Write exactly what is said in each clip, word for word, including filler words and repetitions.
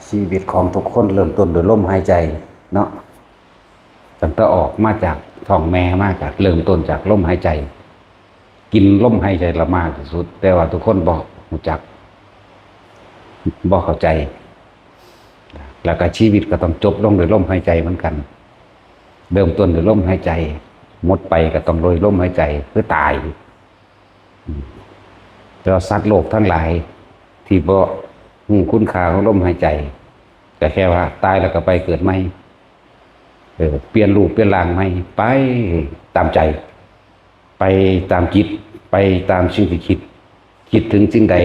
ชีวิตของทุกคนเริ่มต้นด้วยลมหายใจเนาะ ตั้งแต่ออกมาจากท้องแม่มาจากเริ่มต้นจากลมหายใจ กินลมหายใจละมากที่สุด แต่ว่าทุกคนบ่ฮู้จัก บ่เข้าใจ แล้วก็ชีวิตก็ต้องจบลงด้วยลมหายใจเหมือนกัน เริ่มต้นด้วยลมหายใจ หมดไปก็ต้องโดยลมหายใจ คือตาย แต่ว่าสัตว์โลกทั้งหลายที่บ่ฮู้คุณค่าของลมหายใจ ก็แค่ว่าตายแล้วก็ไปเกิดใหม่ เออ เปลี่ยนรูปเปลี่ยนร่างใหม่ ไปตามใจ ไปตามจิต ไปตามสิ่งที่คิด คิดถึงสิ่งใด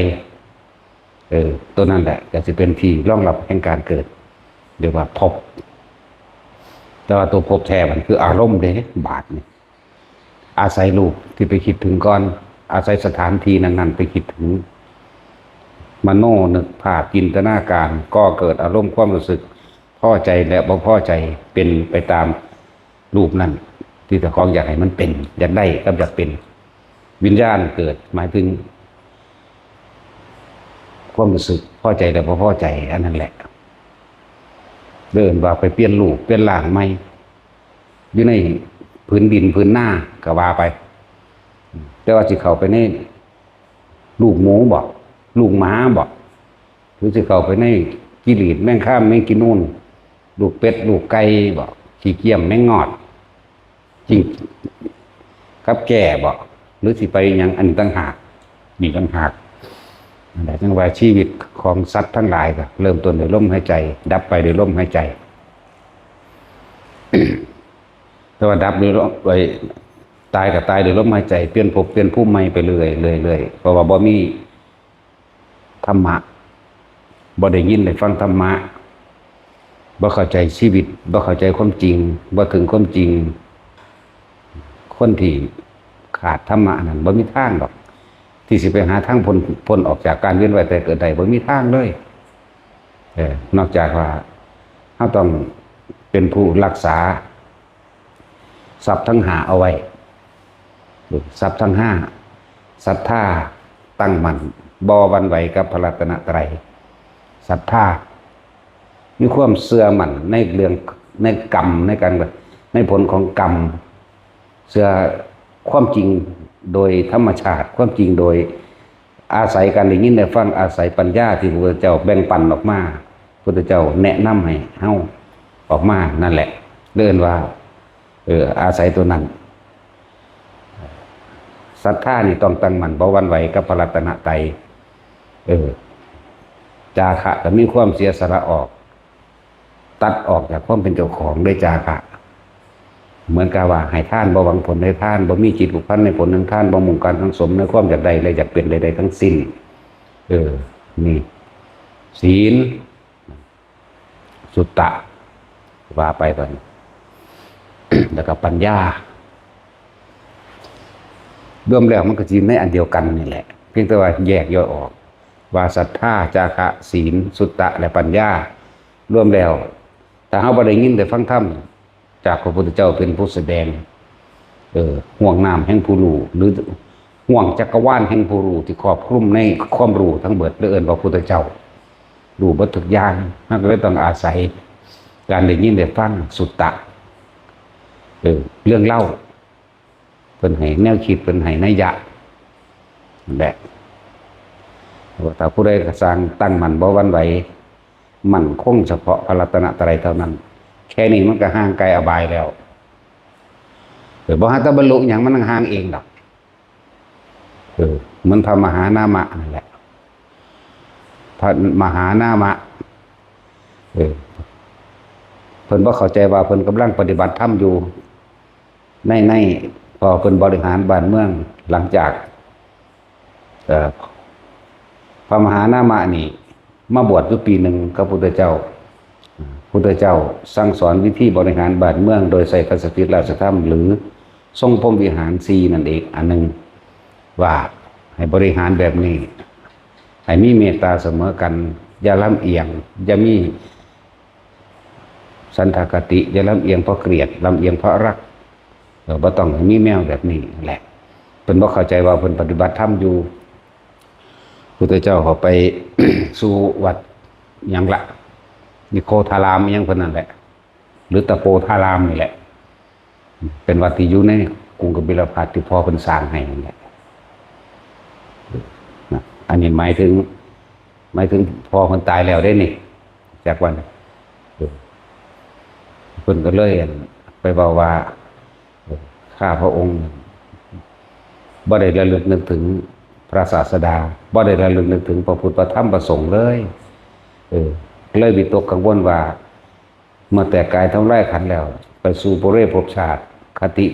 เออ ตัวนั้นแหละก็จะเป็นที่รองรับแห่งการเกิด เรียกว่าภพ แต่ว่าตัวภพแท้มันคืออารมณ์เด้ บาดนี่ อาศัยรูปที่ไปคิดถึงก่อน อาศัยสถานที่นั้นๆไปคิดถึง มโนนึกภาพจินตนาการ ก็เกิดอารมณ์ความรู้สึกพอใจและบ่พอใจ เป็นไปตามรูปนั้น ที่เจ้าของอยากให้มันเป็น อยากได้กับอยากเป็น วิญญาณเกิด หมายถึง ความรู้สึกพอใจและบ่พอใจ อันนั้นแหละ เอิ้นว่าไปเปลี่ยนรูปเปลี่ยนร่างใหม่ อยู่ในผืนดินผืนนาก็ว่าไป แต่ว่าสิเข้าไปในลูกหมูบ่ ลูกหมาบ่ หรือสิเข้าไปในขี้หลีดแมงคามแมงกินนูน ลูกเป็ดลูกไก่บ่ ขี้เกียมแมงงอด จริง กับแก่บ่ หรือสิไปหยัง อันนี้ต่างหาก นี่ต่างหาก นั่นแหละ จั่งว่าชีวิตของสัตว์ทั้งหลายก็เริ่มต้นด้วยลมหายใจ ดับไปด้วยลมหายใจ แต่ว่าดับด้วยลม ไอ้ ตายก็ตายด้วยลมหายใจ เปลี่ยนภพเปลี่ยนภูมิใหม่ไปเรื่อยๆๆ เพราะว่าบ่มีธรรมะ บ่ได้ยินได้ฟังธรรมะ บ่เข้าใจชีวิต บ่เข้าใจความจริง บ่ถึงความจริง คนที่ขาดธรรมะนั้นบ่มีทางดอก ที่สิไปหาทางพ้น พ้นออกจากการเวียนว่ายตายเกิดได้ บ่มีทางเลย เออ นอกจากว่าเราต้องเป็นผู้รักษาทรัพย์ทั้งห้าเอาไว้ ทรัพย์ทั้งห้า ศรัทธา ตั้งมั่น บ่หวั่นไหวกับพระรัตนตรัย ศรัทธา มีความเชื่อมั่นในเรื่อง ในกรรม ในการ ในผลของกรรม เชื่อความจริงโดยธรรมชาติ ความจริงโดยอาศัยการได้ยินได้ฟัง อาศัยปัญญาที่พระพุทธเจ้าแบ่งปันออกมา พระพุทธเจ้าแนะนำให้เฮาออกมานั่นแหละ เอิ้นว่า เออ อาศัยตัวนั้น ศรัทธานี่ต้องตั้งมั่นบ่หวั่นไหวกับพระรัตนตรัย เออ จาคะก็มีความเสียสละออก ตัดออกจากความเป็นเจ้าของด้วยจาคะ เหมือนกับว่าให้ทานบ่หวังผลในทาน บ่มีจิตผูกพันในผลแห่งทาน บ่มุ่งการสังสมในความอยากได้และอยากเป็นใดๆทั้งสิ้น เออ นี่ ศีล สุตตะ ว่าไปบัดนี้ แล้วก็ปัญญา รวมแล้วมันก็สิอยู่ในอันเดียวกันนี่แหละ เพียงแต่ว่าแยกย่อยออก ว่าศรัทธา จาคะ ศีล สุตตะ และปัญญา รวมแล้ว ถ้าเราบ่ได้ยินได้ฟังธรรมจากพระพุทธเจ้าเป็นผู้แสดง เออ ห้วงน้ำแห่งผู้รู้ หรือห้วงจักรวาลแห่งผู้รู้ที่ครอบคลุมในความรู้ทั้งเบิด เอิ้นว่าพุทธเจ้า รู้เบิดทุกอย่าง เราก็เลยต้องอาศัยการได้ยินได้ฟัง สุตตะ เออ เรื่องเล่า เพิ่นให้แนวคิด เพิ่นให้นัยยะ นั่นแหละ ว่าถ้าผู้ใดก็สร้างตั้งมั่นบ่หวั่นไหว มั่นคงเฉพาะพระรัตนตรัยเท่านั้น แค่นี้มันก็ห่างไกลอบายแล้ว เออ บ่หาแต่บรรลุหยัง มันห่างเองดอก เออ เหมือนพระมหานามะนั่นแหละ พระมหานามะ เออ เพิ่นบ่เข้าใจว่าเพิ่นกำลังปฏิบัติธรรมอยู่ ใน ใน พอเพิ่นบริหารบ้านเมือง หลังจาก เอ่อ พระมหานามะนี่มาบวชอยู่ปีหนึ่งกับพุทธเจ้า พุทธเจ้าสั่งสอนวิธีบริหารบ้านเมืองโดยใช้พระสถิตราชธรรม หรือทรงพรหมวิหารสี่นั่นเอง อันหนึ่ง ว่าให้บริหารแบบนี้ ให้มีเมตตาเสมอกัน อย่าลำเอียง อย่ามีฉันทคติ อย่าลำเอียงเพราะเกลียด ลำเอียงเพราะรัก เออ บ่ต้องให้มีแนวแบบนี้แหละ เพิ่นบ่เข้าใจว่าเพิ่นปฏิบัติธรรมอยู่ พุทธเจ้าเขาไป สู่วัดหยังละ นิโคธารามอิหยังเพิ่นนั่นแหละ หรือตะโกธารามนี่แหละ เป็นวัดที่อยู่ในกรุงกบิลพัสดุ์ที่พ่อเพิ่นสร้างให้นั่นแหละนะ อันนี้หมายถึง หมายถึงพ่อเพิ่นตายแล้วเด้นี่ จากวันเออเพิ่นก็เลยไปบอกว่าเออข้าพระองค์บ่ได้ระลึกนึกถึงพระศาสดาบ่ได้ระลึกนึกถึงพระพุทธพระธรรมพระสงฆ์เลย เออเลยวิตกกังวลว่า เมื่อแตกกายทำลายขันธ์แล้ว ไปสู่ปริเวภพชาติคติ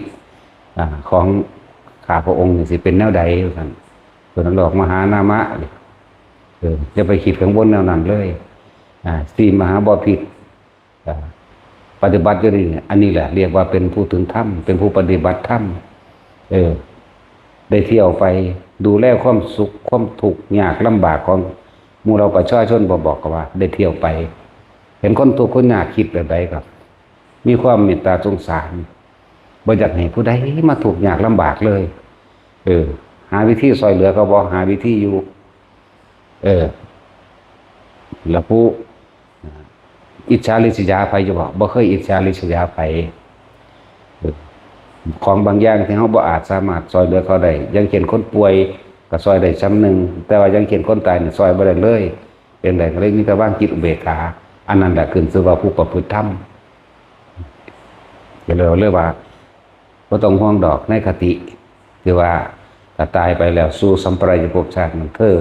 อ่าของข้าพระองค์นี่สิเป็นแนวใดว่าซั่นเพิ่นหลอกมหานามะนี่เอออย่าไปคิดกังวลแนวนั้นเลยอ่าสี่มหาบพิตรอ่าปฏิบัติอยู่นี่อันนี้แหละเรียกว่าเป็นผู้ถึงธรรมเป็นผู้ปฏิบัติธรรมเออ ได้เที่ยวไปดูแลความสุขความทุกข์ยากลำบากของหมู่เหล่าประชาชนบ่บอกก็ว่าได้เที่ยวไป เห็นคนทุกข์คนยากคิดแบบใดก็มีความเมตตาสงสารบ่อยากให้ผู้ใดมาทุกข์ยากลำบากเลย เออ หาวิธีช่วยเหลือเขาบ่หาวิธีอยู่ เออ แล้วผู้ อิจฉาริษยาไผอยู่บ่บ่เคยอิจฉาริษยาไผเออของบางอย่างที่เฮาบ่อาจสามารถซ่อยเหลือเขาได้ อย่างเช่นคนป่วยก็ซ่อยได้ส่ำหนึ่ง แต่ว่าอย่างเช่นคนตายนี่ซ่อยบ่ได้เลย เป็นใดก็เลยมีแต่วางจิตอุเบกขา อันนั้นแหละขึ้นชื่อว่าผู้ประพฤติธรรม ก็เลยเรียกว่า บ่ต้องห่วงดอกในคติ คือว่าถ้าตายไปแล้วสู่สัมปรายภพชาตินั้นเธอ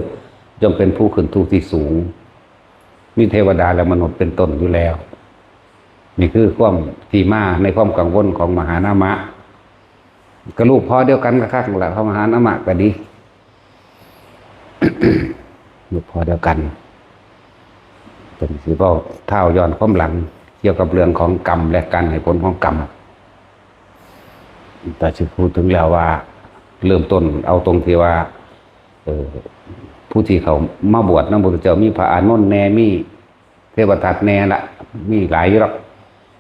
ย่อมเป็นผู้ขึ้นทุกข์ที่สูง มีเทวดาและมนุษย์เป็นต้นอยู่แล้ว นี่คือความที่มาในความกังวลของมหานามะ ก็ลูกพ่อเดียวกันก็คักแหละพระมหานามะก็ดี ลูกพ่อเดียวกันเป็นสิเว้าท้าวย้อนความหลัง เกี่ยวกับเรื่องของกรรมและการให้ผลของกรรม แต่สิพูดถึงแล้วว่า เริ่มต้นเอาตรงที่ว่า เออผู้ที่เขามาบวชนำพระพุทธเจ้ามีพระอานนท์แน่มีเทวทัตแน่ละมีหลายอยู่หรอก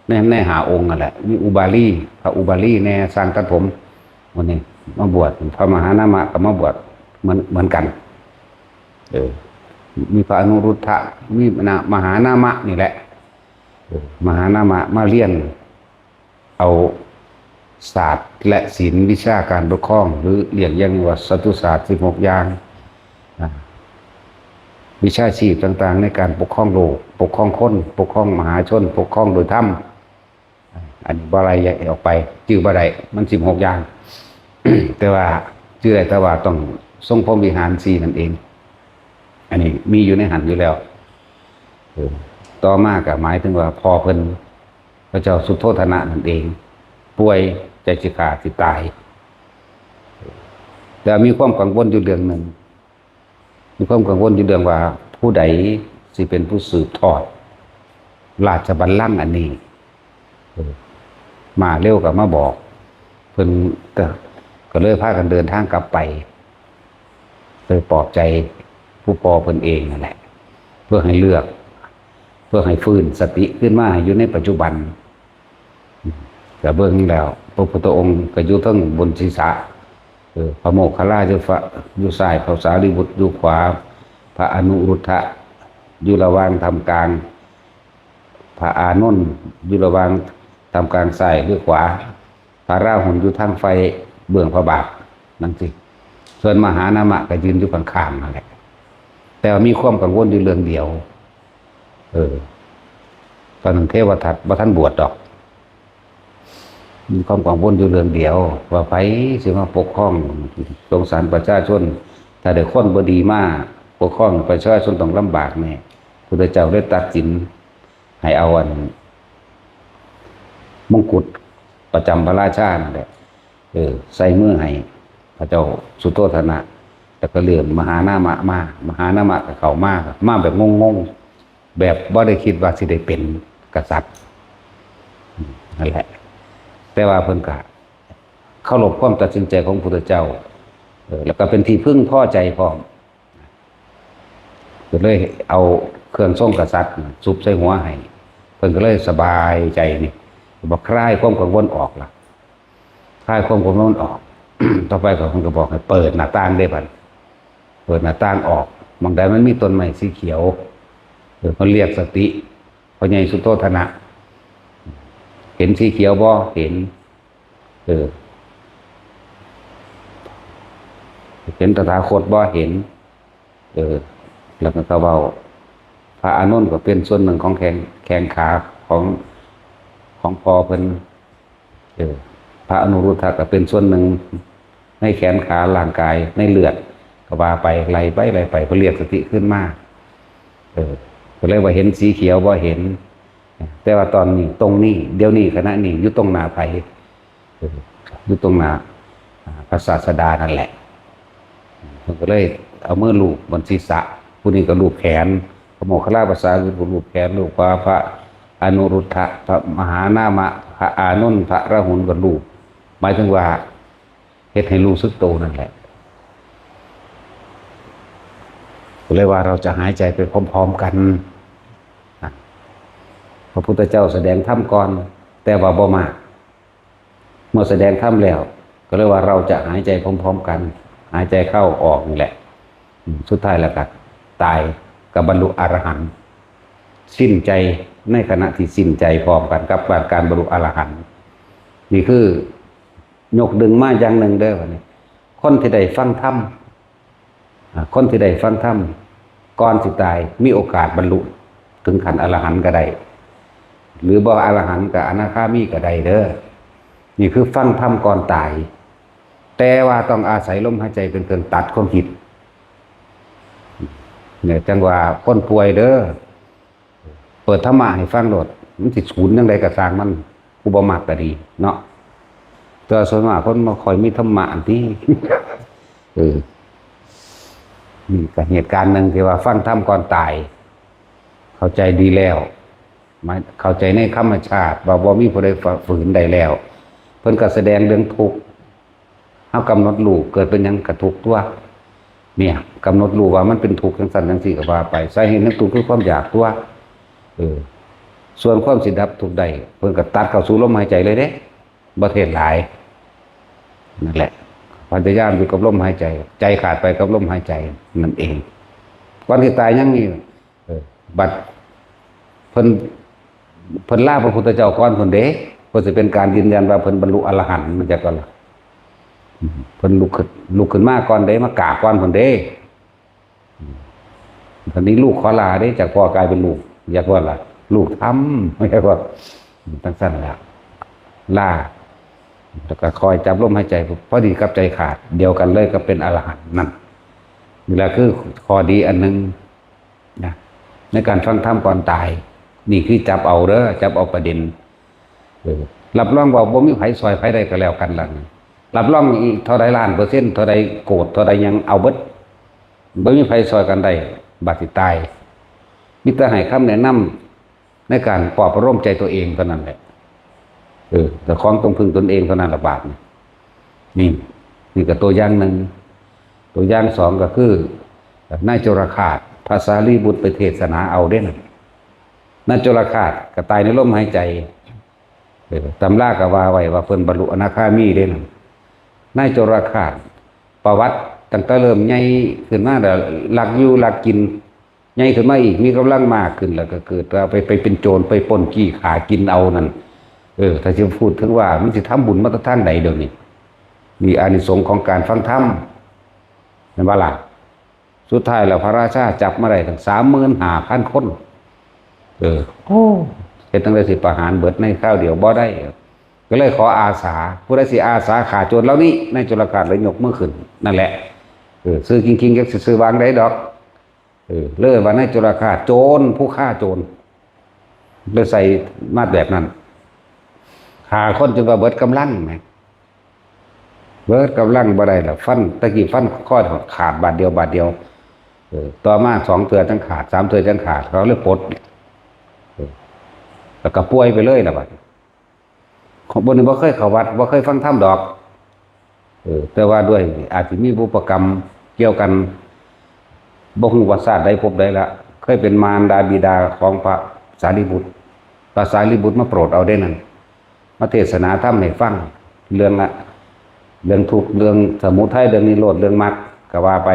ในในห้าองค์นั่นแหละ มีอุบาลีพระอุบาลีแน่ช่างตัดผมวันนี้มาบวชพระมหานามะก็มาบวชเหมือนเหมือนกัน เออ มีพระอนุรุทธะมีนะมหานามะนี่แหละเออมหานามะมาเรียน เอาศาสตร์และศิลป์วิชาการปกครอง หรือเรียกอย่างว่าสัตตุศาสตร์สิบหกอย่างอ่าวิชาชีพต่างๆ ในการปกครองโลก ปกครองคน ปกครองมหาชน ปกครองโดยธรรม อันนี้บ่ไล่ออกไป จื่อบ่ได้มันสิบหกอย่าง แต่ว่าจื่อได้แต่ว่าต้องทรงพรหมวิหารสี่นั่นเอง อันนี้มีอยู่ในหันอยู่แล้วเออต่อมาก็หมายถึงว่าพ่อเพิ่น พระเจ้าสุโธทนะนั่นเอง ป่วยใจสิขาดสิตาย แต่มีความกังวลอยู่เรื่องหนึ่ง มีความกังวลอยู่เรื่องว่าผู้ใดสิเป็นผู้สืบทอด ราชบัลลังก์อันนี้เออมาเร็วก็มาบอกเพิ่นก็ก็เลยพากันเดินทางกลับไปเลยปลอบใจผู้ปอเพิ่นเองนั่นแหละ เพื่อให้เลือก เพื่อให้ฟื้นสติขึ้นมาอยู่ในปัจจุบัน ก็เบิ่งแล้วพระพุทธองค์ก็อยู่เทิงบนศีรษะเออพระโมคคัลลาอยู่ฝ่าอยู่ซ้ายพระสารีบุตรอยู่ขวา พระอนุรุทธะอยู่ระหว่างท่ามกลาง พระอานนท์อยู่ระหว่างท่ามกลางซ้ายหรือขวา พระราหุลอยู่ทางฝ่ายเบื้องพระบาทนั่นสิส่วนมหานามะก็ยืนอยู่ข้างๆนั่นแหละแต่ว่ามีความกังวลอยู่เรื่องเดียว เออตอนนั้นเทวทัตบ่ทันบวชดอก มีความกังวลอยู่เรื่องเดียว ว่าไผสิมาปกครองสงสารประชาชน ถ้าได้คนบ่ดีมาปกครองประชาชนต้องลำบากแน่พุทธเจ้าเลยตัดสินให้เอาอันมงกุฎประจำพระราชานั่นแหละเออใส่มือให้พระเจ้าสุโธทนะ แล้วก็เริ่มมหานามะมา มหานามะก็เข้ามามาแบบงงๆ แบบบ่ได้คิดว่าสิได้เป็นกษัตริย์นั่นแหละ แต่ว่าเพิ่นก็เคารพความตัดสินใจของพุทธเจ้าเออแล้วก็เป็นที่พึงพอใจพร้อมก็เลยเอาเครื่องทรงกษัตริย์สุบใส่หัวให้เพิ่นก็เลยสบายใจนี่บ่คลายความกังวลออกละคลายความกังวลออก ต่อไปก็เพิ่นก็บอกให้เปิดหน้าต่างได้บัดเปิดหน้าต่างออกหม่องใดมันมีต้นไม้สีเขียวเออเพิ่นเรียกสติ พ่อใหญ่สุโธทนะ เห็นสีเขียวบ่ เห็น เออ เห็นตถาคตบ่ เห็น เออ แล้วก็เว้า พระอานนท์ก็เป็นส่วนหนึ่งของแข้ง แข้งขาของ ของพ่อเพิ่น เออ พระอนุรุทธะก็เป็นส่วนหนึ่งในแขนขาร่างกายในเลือด ก็ว่าไป ไล่ไป ไล่ไป เพิ่นเรียกสติขึ้นมา เออ ก็เลยว่าเห็นสีเขียวบ่เห็น แต่ว่าตอนนี้ ตรงนี้ เดี๋ยวนี้ ขณะนี้ อยู่ตรงหน้าไผ เออ อยู่ตรงหน้า อ่า พระศาสดานั่นแหละ เพิ่นก็เลยเอามือลูบบนศีรษะ ผู้นี้ก็ลูบแขน พระโมคคัลลาภาษาคือลูบแขน ลูบขวา พระอนุรุทธะ พระมหานามะ พระอานนท์ พระราหุลก็ลูบ หมายถึงว่า เฮ็ดให้รู้สึกโตนั่นแหละ ก็เลยว่าเราจะหายใจไปพร้อมๆกันนะ พระพุทธเจ้าแสดงธรรมก่อน แต่ว่าบ่มาก เมื่อแสดงธรรมแล้ว ก็เลยว่าเราจะหายใจพร้อมๆกัน หายใจเข้าออกนี่แหละ อืม สุดท้ายแล้วก็ตาย ก็บรรลุอรหันต์ สิ้นใจในขณะที่สิ้นใจพร้อมกันกับการบรรลุอรหันต์ นี่คือ ยกดึงมาอย่างหนึ่งเด้อ บัดนี้ คนที่ได้ฟังธรรม อ่า คนที่ได้ฟังธรรม ก่อนสิตาย มีโอกาสบรรลุถึงขั้นอรหันต์ก็ได้ หรือบ่อรหันต์ก็อนาคามีก็ได้เด้อ นี่คือฟังธรรมก่อนตาย แต่ว่าต้องอาศัยลมหายใจเป็นเครื่องตัดความคิด เนี่ย จั่งว่าคนป่วยเด้อ เปิดธรรมะให้ฟังโลด มันสิศูนย์จั่งใดก็ซ่างมัน ผู้บ่มักก็ดีเนาะ แต่ส่วนมากคนบ่ค่อยมีธรรมะอันที่ เออ นี่ก็เหตุการณ์หนึ่งที่ว่าฟังธรรมก่อนตาย เข้าใจดีแล้ว มาเข้าใจในธรรมชาติว่าบ่มีผู้ใดฝ่าฝืนได้แล้ว เพิ่นก็แสดงเรื่องทุกข์ เฮากำหนดรู้ เกิดเป็นหยังก็ทุกข์ตั๊ว เนี่ย กำหนดรู้ว่ามันเป็นทุกข์จั่งซั้นจั่งซี้ก็ว่าไป สาเหตุแห่งทุกข์คือความอยากตั๊ว เออ ส่วนความสิดับทุกข์ได้ เพิ่นก็ตัดเข้าสู่ลมหายใจเลยเด้ บ่เทศน์หลาย นั่นแหละ พยายามอยู่กับลมหายใจ ใจขาดไปกับลมหายใจนั่นเอง ก่อนสิตายยังมี เออ บัดเพิ่น เพิ่นลาพระพุทธเจ้าก่อนพุ้นเด้ เพิ่นสิเป็นการยืนยันว่าเพิ่นบรรลุอรหันต์ มันจั่งก่อนล่ะ อืม เพิ่นลุกขึ้น ลุกขึ้นมาก่อนเด้ มากราบก่อนพุ้นเด้ อืม ตอนนี้ลูกขอลาเด้ จากพ่อกลายเป็นลูก อยากว่าล่ะ ลูกธรรม อยากว่า อืม จั่งซั้นล่ะ ลา แล้วก็คอยจับลมหายใจ พอดีกับใจขาด เดียวกันเลยกับเป็นอรหันต์นั่น นี่แหละคือข้อดีอันหนึ่ง นะ ในการฟังธรรมก่อนตาย นี่คือจับเอาเด้อ จับเอาประเด็น เออ รับรองว่าบ่มีไผซ่อยไผได้ก็แล้วกันล่ะ รับรองอีกเท่าใดล้านเปอร์เซ็นต์ เท่าใดโกด เท่าใดหยังเอาเบิด บ่มีไผซ่อยกันได้ บัดสิตาย มีแต่ให้คำแนะนำในการปลอบประโลมใจตัวเองเท่านั้นแหละ เออ เจ้าของต้องพึ่งตนเองเท่านั้นละบาดนี่ นี่ นี่ก็ตัวอย่างหนึ่ง ตัวอย่างสองก็คือ นายจุลฆาส พระสารีบุตรไปเทศนาเอาเด้นะ นายจุลฆาสก็ตายในลมหายใจ เออ ตำราก็ว่าไว้ว่าเพิ่นบรรลุอนาคามีเด้นะ นายจุลฆาส ประวัติตั้งแต่เริ่มใหญ่ขึ้นมาแล้ว ลักอยู่ลักกิน ใหญ่ขึ้นมาอีก มีกำลังมากขึ้น แล้วก็เกิดว่าไป ไปเป็นโจร ไปปล้นจี้ฆ่ากินเอานั่น เออ ถ้าสิพูดถึงว่ามันสิทำบุญมาแต่ทางใดเดี๋ยวนี้ นี่อานิสงส์ของการฟังธรรม แม่นบ่ล่ะ สุดท้ายแล้วพระราชาจับมาได้ตั้งสามหมื่นห้าพันคน เออ โอ้ เฮ็ดจั่งใดสิประหารเบิดในคราวเดียวบ่ได้ ก็เลยขออาสา ผู้ใดสิอาสาฆ่าโจรเหล่านี้ นายจุลฆาสเลยยกมือขึ้น นั่นแหละ เออ ซื่อจริงๆ จักสิซื่อวางใดดอก เออ เลยว่านายจุลฆาส โจร ผู้ฆ่าโจร เลยใส่มาแบบนั้น ฆ่าคนจนว่าเบิดกำลังแหม เบิดกำลังบ่ได้แล้ว ฟัน ตะกี้ฟันข้อขาดบาดเดียว บาดเดียว เออ ต่อมาสองเทื่อจั่งขาด สามเทื่อจั่งขาด เขาเลยปลด เออ แล้วก็ป่วยไปเลยล่ะบัดนี้ คนบ่นี้บ่เคยเข้าวัด บ่เคยฟังธรรมดอก เออ แต่ว่าด้วยอาจสิมีบุพกรรมเกี่ยวกัน บ่ฮู้ว่าชาติใดภพใดละ เคยเป็นมารดาบิดาของพระสารีบุตร พระสารีบุตรมาโปรดเอาเด้นั่น มาเทศนาธรรมให้ฟัง เรื่องอะ เรื่องทุกข์ เรื่องสมุทัย เรื่องนิโรธ เรื่องมรรค ก็ว่าไป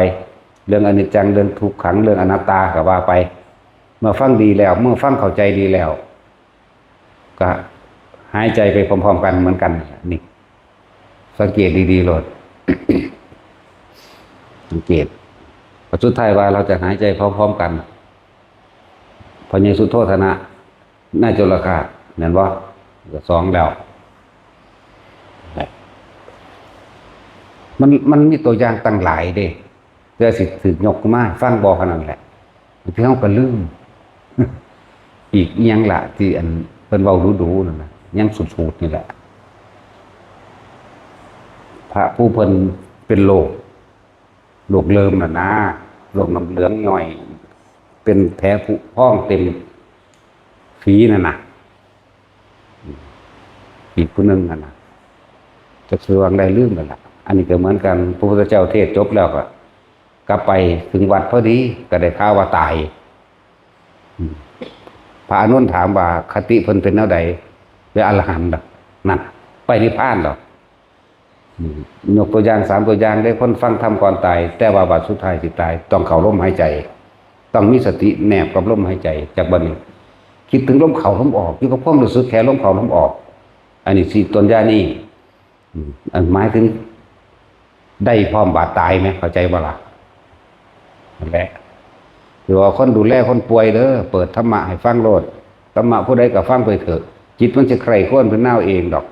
เรื่องอนิจจัง เรื่องทุกขัง เรื่องอนัตตา ก็ว่าไป เมื่อฟังดีแล้ว เมื่อฟังเข้าใจดีแล้ว ก็หายใจไปพร้อมๆกันเหมือนกัน นี่ สังเกตดีๆโลด สังเกต พอสุดท้ายว่าเราจะหายใจพร้อมๆกัน พระเยซูโทษนะ นายจุลกาศ แม่นบ่ ก็สองแล้ว มัน มันมีตัวอย่างตั้งหลายเด้ เพื่อสิถืกยกมาฟังบ่เท่านั้นแหละ ที่เฮาก็ลืม อีกอิหยังล่ะ ที่อันเพิ่นเว้าดูๆนั่นน่ะ ยังสูดๆนี่แหละ พระผู้เพิ่นเป็นโรค โรคเริมน่ะนะ โรคน้ำเหลืองย่อย เป็นแผลผุพองเต็มฝีนั่นน่ะ อีกผู้หนึ่งนั่นน่ะ จักสิว่าจั่งใด ลืมแล้วล่ะ อันนี้ก็เหมือนกัน พระพุทธเจ้าเทศน์จบแล้วก็ กลับไปถึงวัดพอดี ก็ได้ข่าวว่าตาย อืม พระอานนท์ถามว่าคติเพิ่นเป็นแนวใด เป็นอรหันต์เหรอ นั่น ไปนิพพานเหรอ อืม ยกตัวอย่างสามตัวอย่างเด้ คนฟังธรรมก่อนตาย แต่ว่าบัดสุดท้ายสิตาย ต้องเข้าลมหายใจ ต้องมีสติแนบกับลมหายใจ จากบัดนี้ คิดถึงลมเข้าลมออก อยู่กับความรู้สึกแค่ลมเข้าลมออก อันนี้สิต้นญานี่ อืม อันหมายถึง ได้พร้อมบาดตายไหม เข้าใจบ่ล่ะ นั่นแหละ คือว่าคนดูแลคนป่วยเด้อ เปิดธรรมะให้ฟังโลด ธรรมะผู้ใดก็ฟังไปเถอะ จิตมันสิใคร่ครวญเป็นแนวเองดอก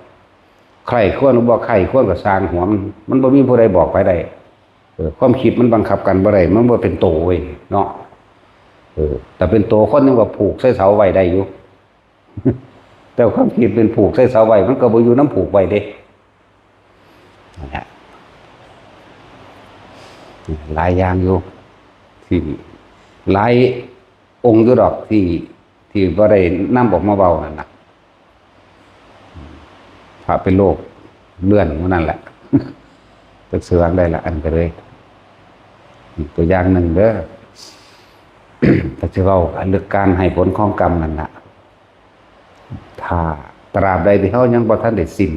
ใคร่ครวญหรือบ่ใคร่ครวญก็ซ่างหัวมัน มันบ่มีผู้ใดบอกไปได้ เออ ความคิดมันบังคับกันบ่ได้ มันบ่เป็นโตเว้ยเนาะ เออ แต่เป็นโตคนยังว่าผูกใส่เสาไว้ได้อยู่ แต่ความคิดเป็นผูกใส่เสาไว้ มันก็บ่อยู่นำผูกไว้เด้ นั่นแหละ หลายอย่างอยู่ ที่หลายองค์อยู่ดอกที่ ที่บ่ได้นำออกมาเว้านั่นน่ะ พระเป็นโรคเลื่อนหมู่นั่นแหละ จักสิว่าจั่งใดล่ะ อันก็เลย อีกตัวอย่างหนึ่งเด้อ ก็สิเว้าเรื่องการให้ผลของกรรมนั่นน่ะ ถ้าตราบใดที่เรายังบ่ทันได้สิ้น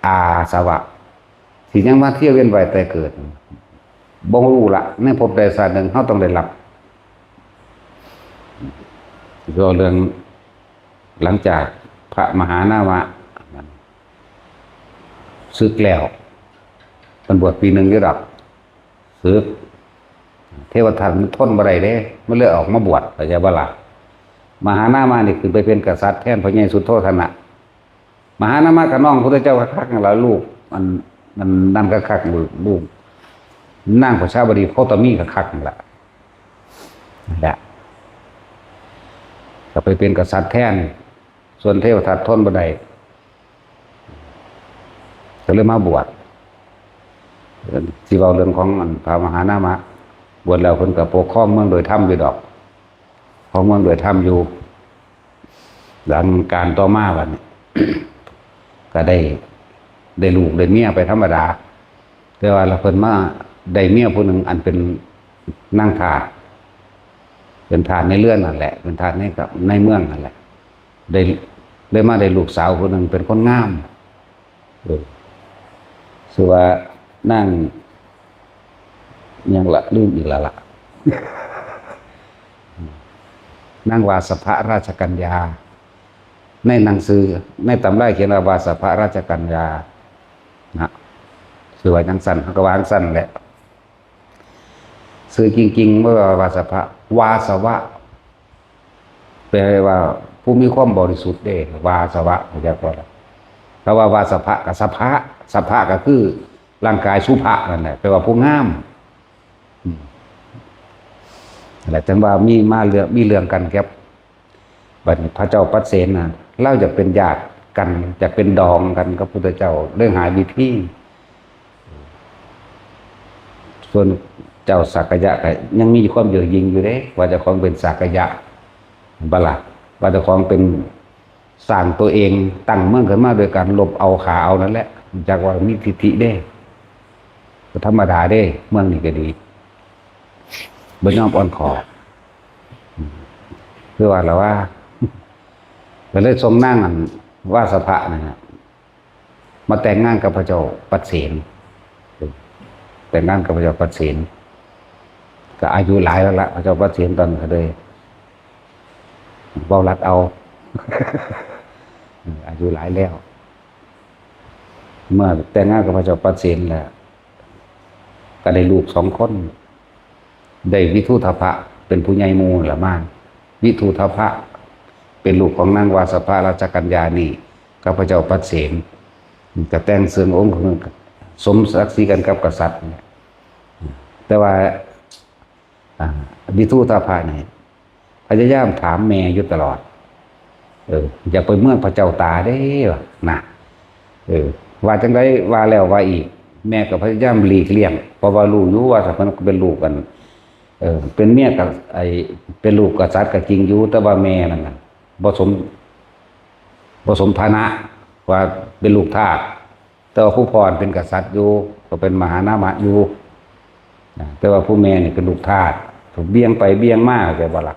อาสวะ ที่ยังมาเที่ยวเวียนว่ายตายเกิด บ่รู้ละ ในภพใดชาติหนึ่งเราต้องได้รับ เว้าเรื่องหลังจากพระมหานามะ สึกแล้ว เพิ่นบวชปีหนึ่งอยู่ดอก สึก เทวทัตมันทนบ่ได้เด้ มันเลยออกมาบวช เข้าใจบ่ล่ะ มหานามะนี่ขึ้นไปเป็นกษัตริย์แทนพระเยซูโธทนะ มหานามะก็น้องพระพุทธเจ้าคักๆนั่นล่ะ ลูก อัน อันนั้นคักๆ ลูก ลูกนางประชาบดีโคตมีคักๆนั่นล่ะ นั่นแหละ ก็ไปเป็นกษัตริย์แทน ส่วนเทวทัตทนบ่ได้ ก็เลยมาบวช สิเว้าเรื่องของอันพระมหานามะ บวชแล้วเพิ่นก็ปกครองเมืองโดยธรรมอยู่ดอก ปกครองเมืองโดยธรรมอยู่ หลังกาลต่อมาบัดนี้ ก็ได้ ได้ลูกได้เมียไปธรรมดา แต่ว่าละเพิ่นมาได้เมียผู้หนึ่งอันเป็นนางทาส เป็นทาสในเรือนนั่นแหละ เป็นทาสในกับในเมืองนั่นแหละ ได้ ได้มาได้ลูกสาวผู้หนึ่งเป็นคนงาม เออ ชื่อว่านาง หยังละ ลืมอีกแล้วล่ะ นางวาสภราชกัญญา ในหนังสือ ในตำราเขียนว่าวาสภราชกัญญา นะ ชื่อว่าจั่งซั่น เขาก็ว่าจั่งซั่นแหละ ชื่อจริงๆ บ่ว่าวาสภะ วาสวะ แปลว่าผู้มีความบริสุทธิ์เด้ วาสวะ เข้าใจบ่ล่ะ คำว่าวาสภะกับสภะ สภะก็คือร่างกาย สุภะนั่นแหละ แปลว่าผู้งาม อืม นั่นแหละ จั่งว่ามีมาเรื่อง มีเรื่องกันครับ บัดนี้พระเจ้าปัสเสนน่ะ ลาวอยากเป็นญาติกัน อยากเป็นดองกันกับพุทธเจ้า เลยหาวิธี ส่วนเจ้าสักกะยะก็ยังมีความเย่อหยิ่งอยู่เด้ ว่าเจ้าของเป็นสักกะยะ บ่ล่ะ ว่าเจ้าของเป็น สร้างตัวเอง ตั้งเมืองขึ้นมาโดยการลบเอาฆ่าเอานั่นแหละ จักว่ามีทิฐิเด้ ก็ธรรมดาเด้ เมืองนี้ก็ดี บ่ยอมอ่อนข้อ คือว่าล่ะว่า ก็เลยส่งนางอันวาสภะนะฮะ มาแต่งงานกับพระเจ้าปัสเสน แต่งงานกับพระเจ้าปัสเสน ก็อายุหลายแล้วละ พระเจ้าปัสเสนตอนนั้นก็เลย เว้าลัดเอา อายุหลายแล้ว เมื่อแต่งงานกับพระเจ้าปัดเสนแล้ว ก็ได้ลูกสองคน ได้วิทูธพะเป็นผู้ใหญ่หมู่ละมา วิทูธพะเป็นลูกของนางวาสภะราชกัญญานี่กับพระเจ้าปัดเสน ก็แต่งเสิงองค์สมศักดิ์ศรีกันกับกษัตริย์เนี่ย แต่ว่า อ่า วิทูธพะนี่พยายามถามแม่อยู่ตลอด เออ อย่าไปเมืองพระเจ้าตาเด้อนะ เออ ว่าจังไดว่าแล้วว่าอีก แม่ก็พยายามหลีกเลี่ยง เพราะว่ารู้อยู่ว่าถ้าเพิ่นเป็นลูกกัน เออ เป็นเมียกับไอ้ เป็นลูกกษัตริย์ก็จริงอยู่ แต่ว่าแม่นั่นน่ะบ่สม บ่สมฐานะ ว่าเป็นลูกทาส แต่ว่าผู้พ่อเป็นกษัตริย์อยู่ ก็เป็นมหานามะอยู่นะ แต่ว่าผู้แม่นี่เป็นลูกทาส เบี่ยงไปเบี่ยงมา เข้าใจบ่ล่ะ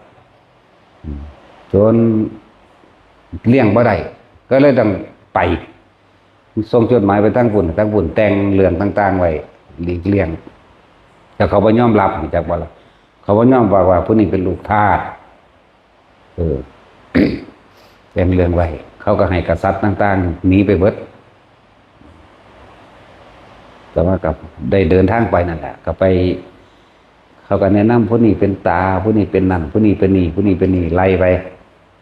อืม จนเลี่ยงบ่ได้ ก็เลยต้องไป ส่งจดหมายไปทางพุ้น ทางพุ้นแต่งเรื่องต่างๆไว้ หลีกเลี่ยง แต่เขาบ่ยอมรับ รู้จักบ่ล่ะ เขาบ่ยอมรับว่าผู้นี้เป็นลูกทาส เออ แต่งเรื่องไว้ เขาก็ให้กษัตริย์ต่างๆหนีไปเบิด แต่ว่าก็ได้เดินทางไปนั่นแหละ ก็ไป เขาก็แนะนำผู้นี้เป็นตา ผู้นี้เป็นนั่น ผู้นี้เป็นนี่ ผู้นี้เป็นนี่ ไล่ไป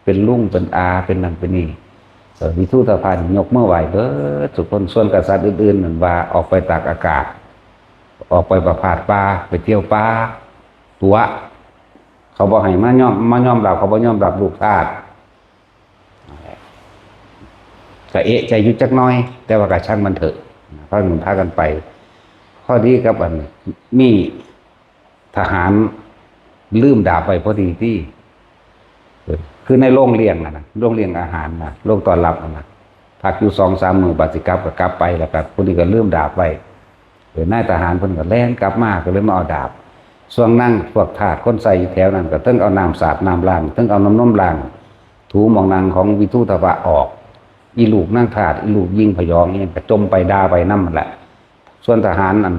เป็นลุง เป็นอา เป็นนั่น เป็นนี่ เออ วิทูธพะนี่ยกมือไหว้เบิดทุกคน ส่วนกษัตริย์อื่นๆนั่นว่าออกไปตากอากาศ ออกไปประพาสป่า ไปเที่ยวป่า ตั๋ว เขาบ่ให้มายอม มายอมรับ เขาบ่ยอมรับลูกทาส ก็เอะใจอยู่จักหน่อย แต่ว่าก็ช่างมันเถอะ พากัน พากันไป พอดีกับอัน มีทหารลืมดาบไว้พอดีที่ เออ คือในโรงเลี้ยงอะนะ โรงเลี้ยงอาหารนะ โรงต้อนรับอะนะ พักอยู่สองสามมื้อ บัดสิกลับก็กลับไป แล้วก็ผู้นี้ก็ลืมดาบไว้ เออ นายทหารเพิ่นก็แล่นกลับมา ก็เลยมาเอาดาบ ส่วนนางพวกทาสคนใช้อยู่แถวนั้น ก็เทิงเอาน้ำสาดน้ำล้าง เทิงเอาน้ำนมล้าง ถูหม่องนั่งของวิทูธพะออก อีลูกนางทาส อีลูกหญิงพยองนี่ก็จ่มไปด่าไปนำนั่นแหละ ส่วนทหารอัน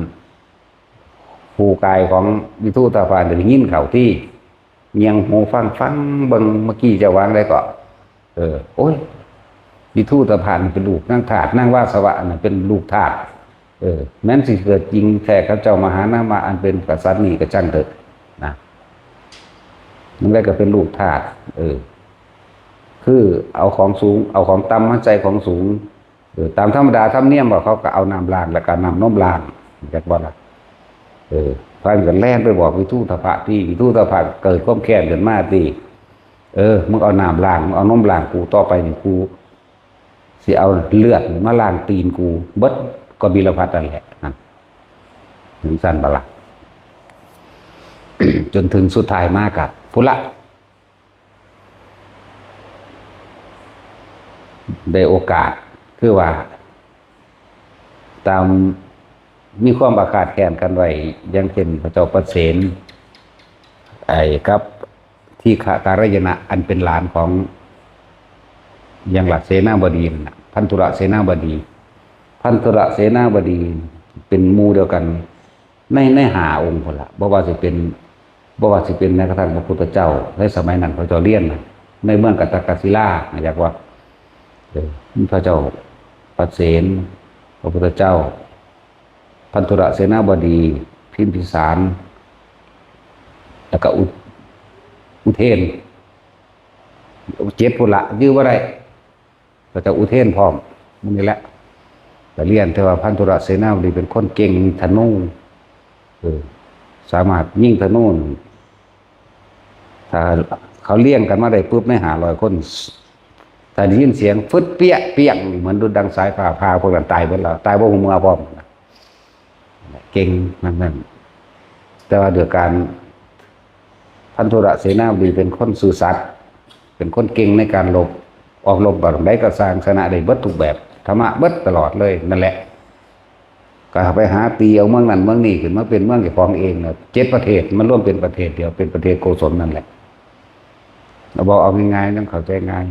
ผู้กายของวิทูธพะนี่ได้ยินเข้าที่ เงี่ยงหูฟัง ฟังเบิ่ง เมื่อกี้เจ้าว่าจั่งใดก็ เออ โอ้ย วิทูธพะนี่เป็นลูกนางทาส นางวาสวะน่ะเป็นลูกทาส เออ แม้นสิเกิดจริงแท้กับเจ้ามหานามะอันเป็นกษัตริย์นี่ก็ช่างเถอะนะ มันได้ก็เป็นลูกทาส เออ คือเอาของสูง เอาของต่ำมาใส่ของสูง เออ ตามธรรมดาธรรมเนียมว่าเขาก็เอาน้ำล้างแล้วก็น้ำนมล้าง จักบ่ล่ะ เออ พระก็แล่นไปบอกวิทูธพะที่ วิทูธพะเกิดความแค้นขึ้นมาที่ เออ มึงเอาน้ำล้าง มึงเอานมล้างกู ต่อไปนี่กูสิเอาเลือดมาล้างตีนกู เบิดกบิลพัสดุ์นั่นแหละ นั่น ถึงสั่นบ่ล่ะ จนถึงสุดท้ายมากับพุ้นละ ได้โอกาส คือว่า ตามมีความอาฆาตแค้นกันไว้ อย่างเช่นพระเจ้าปัดเสน ไอ้กับทีฆะการยนะ อันเป็นหลานของ ยังหลักเสนาบดีนั่นน่ะ พันธุรเสนาบดี พันธุรเสนาบดีเป็นหมู่เดียวกัน ใน ในห้าองค์พุ้นละ บ่ว่าสิเป็น บ่ว่าสิเป็นแม้กระทั่งพระพุทธเจ้า ในสมัยนั้นพระเจ้าเรียนน่ะ ในเมืองกัตตกศิลา อยากว่า เออ พระเจ้าปัดเสน พระพุทธเจ้า พันธุรเสนาบดี พิมพิสาร แล้วก็อุ อุเทน เจ็ดพุ้นละ จื้อบ่ได้ ก็จะอุเทนพร้อม มื้อนี้แหละ ก็เรียนแต่ว่าพันธุรเสนาบดีเป็นคนเก่งธนู เออ สามารถยิงธนู ถ้าเขาเรียงกันมาได้ปุ๊บ ในห้าร้อยคน ถ้าได้ยินเสียงฟึดเปี้ยเปี้ยง เหมือนดุจดังสายฟ้าผ่า พวกนั้นตายเบิดแล้ว ตายบ่ฮู้เมื่อพร้อม เก่งนั่นนั่น แต่ว่าด้วยการ พันธุรเสนาบดีเป็นคนซื่อสัตย์ เป็นคนเก่งในการรบ ออกรบแบบใดก็สร้างชนะได้เบิดทุกแบบ ธรรมะเบิดตลอดเลย นั่นแหละ ก็ไปหาตีเอาเมืองนั้นเมืองนี้ขึ้นมาเป็นเมืองเจ้าของเองนะ เจ็ดประเทศ มันรวมเป็นประเทศเดียว เป็นประเทศโกศลนั่นแหละ เราบอกเอาง่ายๆ ต้องเข้าใจง่าย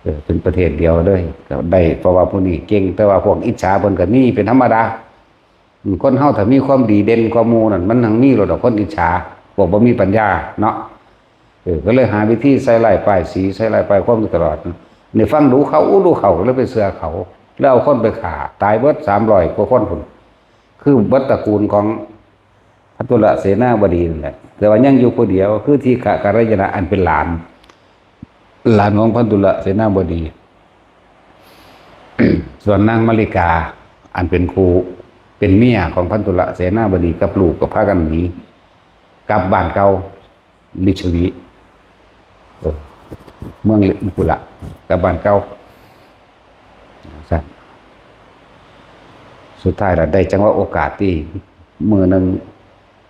เออ เป็นประเทศเดียวเลย ก็ได้ เพราะว่าผู้นี้เก่ง แต่ว่าพวกอิจฉาเพิ่นก็มีเป็นธรรมดา อืม คนเฮาถ้ามีความดีเด่นกว่าหมู่นั่น มันทั้งมีโลดดอกคนอิจฉา พวกบ่มีปัญญาเนาะ เออ ก็เลยหาวิธีใส่ร้ายป้ายสี ใส่ร้ายป้ายความอยู่ตลอด นี่ฟังดูเขาอู้ดูเขา แล้วไปเชื่อเขา แล้วเอาคนไปฆ่า ตายเบิดสามร้อยกว่าคนพุ่น คือเบิดตระกูลของพันธุลเสนาบดีนั่นแหละ แต่ว่ายังอยู่ผู้เดียว คือทีฆะกัลยาณะ อันเป็นหลาน หลานของพันธุลเสนาบดี ส่วนนางมาริกา อันเป็นครู เป็นเมียของพันธุลเสนาบดีกับลูกก็พากันหนี กลับบ้านเก่า ลิชวี เออ เมืองลิชวี กลับบ้านเก่า ซั่น สุดท้ายละได้จังหวะโอกาสที่มื้อหนึ่ง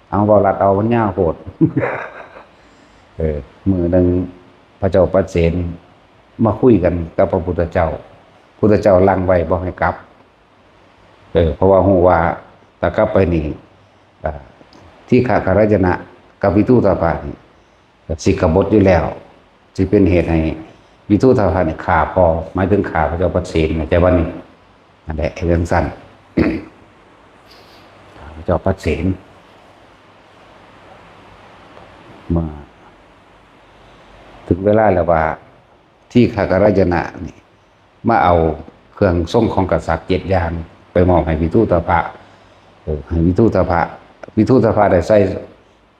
เอาเว้าลัดเอา มันยาวโพด เออ มื้อหนึ่งพระเจ้าปเสนมาคุยกันกับพระพุทธเจ้า พุทธเจ้าลังไว้บ่ให้กลับ เออ เพราะว่าฮู้ว่าถ้ากลับไปนี่ อ่า ทีฆะกัลยาณะกับวิทูตทพะนี่ สิกบฏอยู่แล้ว สิเป็นเหตุให้วิทูตทพะนี่ฆ่าพ่อ หมายถึงฆ่าพระเจ้าปเสน เข้าใจบ่นี่ นั่นแหละ เรื่องสั้น พระเจ้าปเสน มา ถึงเวลาแล้วว่า ทีฆะกัลยาณะนี่ มาเอาเครื่องทรงของกษัตริย์เจ็ดอย่าง ไปมอบให้วิทูตทพะ เออ ให้วิทูตทพะ วิทูตทพะได้ใส่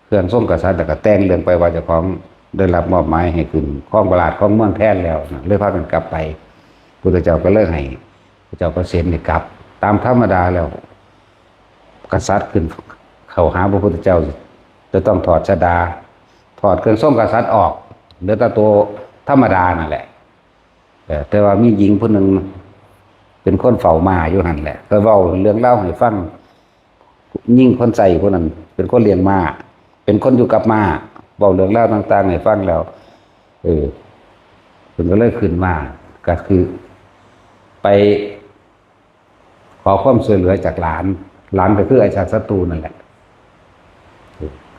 เครื่องทรงกษัตริย์ แล้วก็แต่งเรื่องไปว่าเจ้าของได้รับมอบหมายให้ขึ้นครองราชย์ครองเมืองแทนแล้วนะ เลยพากันกลับไป พุทธเจ้าก็เลยให้พระเจ้าปเสนนี่กลับ ตามธรรมดาแล้ว กษัตริย์ขึ้นเข้าหาพระพุทธเจ้า จะต้องถอดชฎา ถอดเครื่องทรงกษัตริย์ออก เหลือแต่ตัวธรรมดานั่นแหละ เออ แต่ว่ามีหญิงผู้หนึ่งเป็นคนเฝ้าม้าอยู่หั่นแหละ ก็เว้าเรื่องราวให้ฟัง หญิงคนใช้ผู้นั้นเป็นคนเลี้ยงม้า เป็นคนอยู่กับม้า เว้าเรื่องราวต่างๆให้ฟังแล้ว เออ เพิ่นก็เลยขึ้นมา ก็คือไปขอความช่วยเหลือจากหลาน หลานก็คืออาชาติศัตรูนั่นแหละ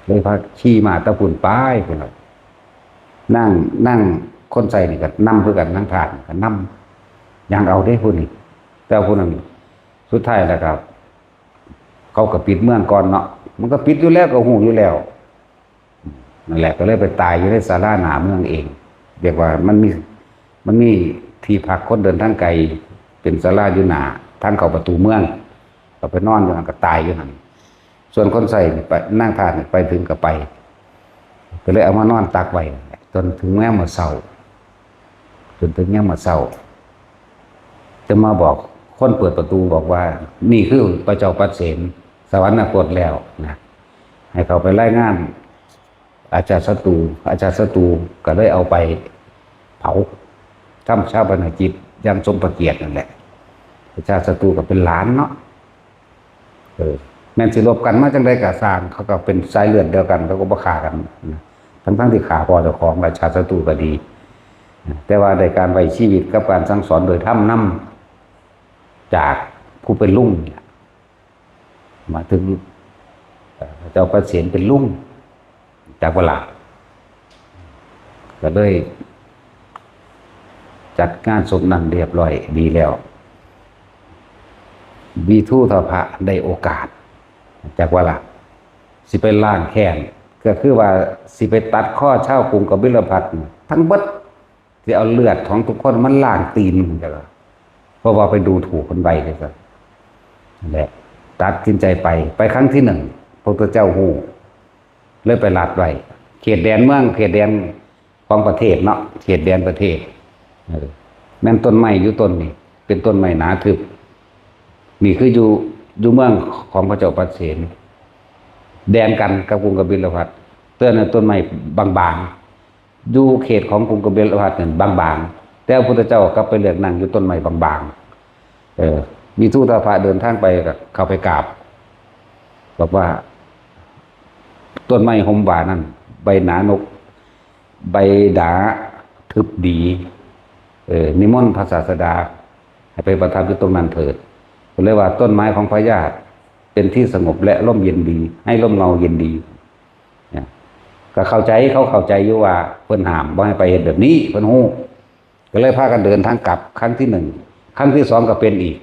เลยพาขี่ม้าตะพุนไปพุ่นน่ะ นาง นางคนใช้นี่ก็นำคือกัน นางทาสก็นำ ย่างเอาเด้ผู้นี้ แต่ผู้นั้นสุดท้ายแล้วก็ เขาก็ปิดเมืองก่อนเนาะ มันก็ปิดอยู่แล้ว ก็ฮู้อยู่แล้ว นั่นแหละ ก็เลยไปตายอยู่ในศาลาหน้าเมืองเอง เรียกว่ามันมี มันมีที่พักคนเดินทางไกล เป็นศาลาอยู่หน้าทางเข้าประตูเมือง ก็ไปนอนอยู่หั่น ก็ตายอยู่หั่น ส่วนคนใช้นี่ไป นางทาสนี่ไปถึงก็ไป ก็เลยเอามานอนตักไว้นั่นแหละ จนถึงยามมื้อเช้า จนถึงยามมื้อเช้า จะมาบอกคนเปิดประตูบอกว่า นี่คือพระเจ้าปเสนสวรรคตแล้วนะ ให้เขาไปรายงานอาชาติศัตรู อาชาติศัตรูก็เลยเอาไปเผา ทำฌาปนกิจอย่างสมพระเกียรตินั่นแหละ อาชาติศัตรูก็เป็นหลานเนาะ เออ แม่นสิลบกันมาจังใดก็ซ่าง เขาก็เป็นสายเลือดเดียวกัน เขาก็บ่ฆ่ากันนะ ทั้งๆที่ฆ่าพ่อเจ้าของ อาชาติศัตรูก็ดีนะ แต่ว่าได้การไว้ชีวิตกับการสั่งสอนโดยธรรมนำจากผู้เป็นลุงนี่ล่ะ มาถึง เอ่อ เจ้าปเสนเป็นลุง จักบ่ล่ะ ก็เลยจัดงานศพนั้นเรียบร้อยดีแล้ว วิทูตทพะได้โอกาส จักบ่ล่ะ สิไปล้างแค้น ก็คือว่าสิไปตัดคอชาวกรุงกบิลพัสทั้งเบิด สิเอาเลือดของทุกคนมันล้างตีน จักล่ะ เพราะว่าไปดูถูกคนไว้ จักล่ะ นั่นแหละ ตัดสินใจไป ไปครั้งที่หนึ่ง พระพุทธเจ้าฮู้ เลยไปลัดไว้ เขตแดนเมือง เขตแดนของประเทศเนาะ เขตแดนประเทศ เออ แม่นต้นไม้อยู่ต้นนี้ เป็นต้นไม้หนาทึบ นี่คืออยู่ อยู่เมืองของพระเจ้าปเสน แดนกันกับกรุงกบิลพัส แต่นั้นต้นไม้บางๆ อยู่เขตของกรุงกบิลพัสนั่นบางๆ แต่พระพุทธเจ้ากลับไปเลือกนั่งอยู่ต้นไม้บางๆ เออ วิทูตทพะเดินทางไปก็เข้าไปกราบ บอกว่า ต้นไม้ฮ่มว่านั่น ใบหนานก ใบหนาทึบดี เออ นิมนต์พระศาสดา ให้ไปประทับอยู่ตรงนั้นเถิด ก็เลยว่าต้นไม้ของพญาเป็นที่สงบและร่มเย็นดี ให้ร่มเงาเย็นดี เนี่ย ก็เข้าใจ เขาเข้าใจอยู่ว่าเพิ่นห้ามบ่ให้ไปเฮ็ดแบบนี้ เพิ่นฮู้ ก็เลยพากันเดินทางกลับ ครั้งที่หนึ่ง ครั้งที่สองก็เป็นอีก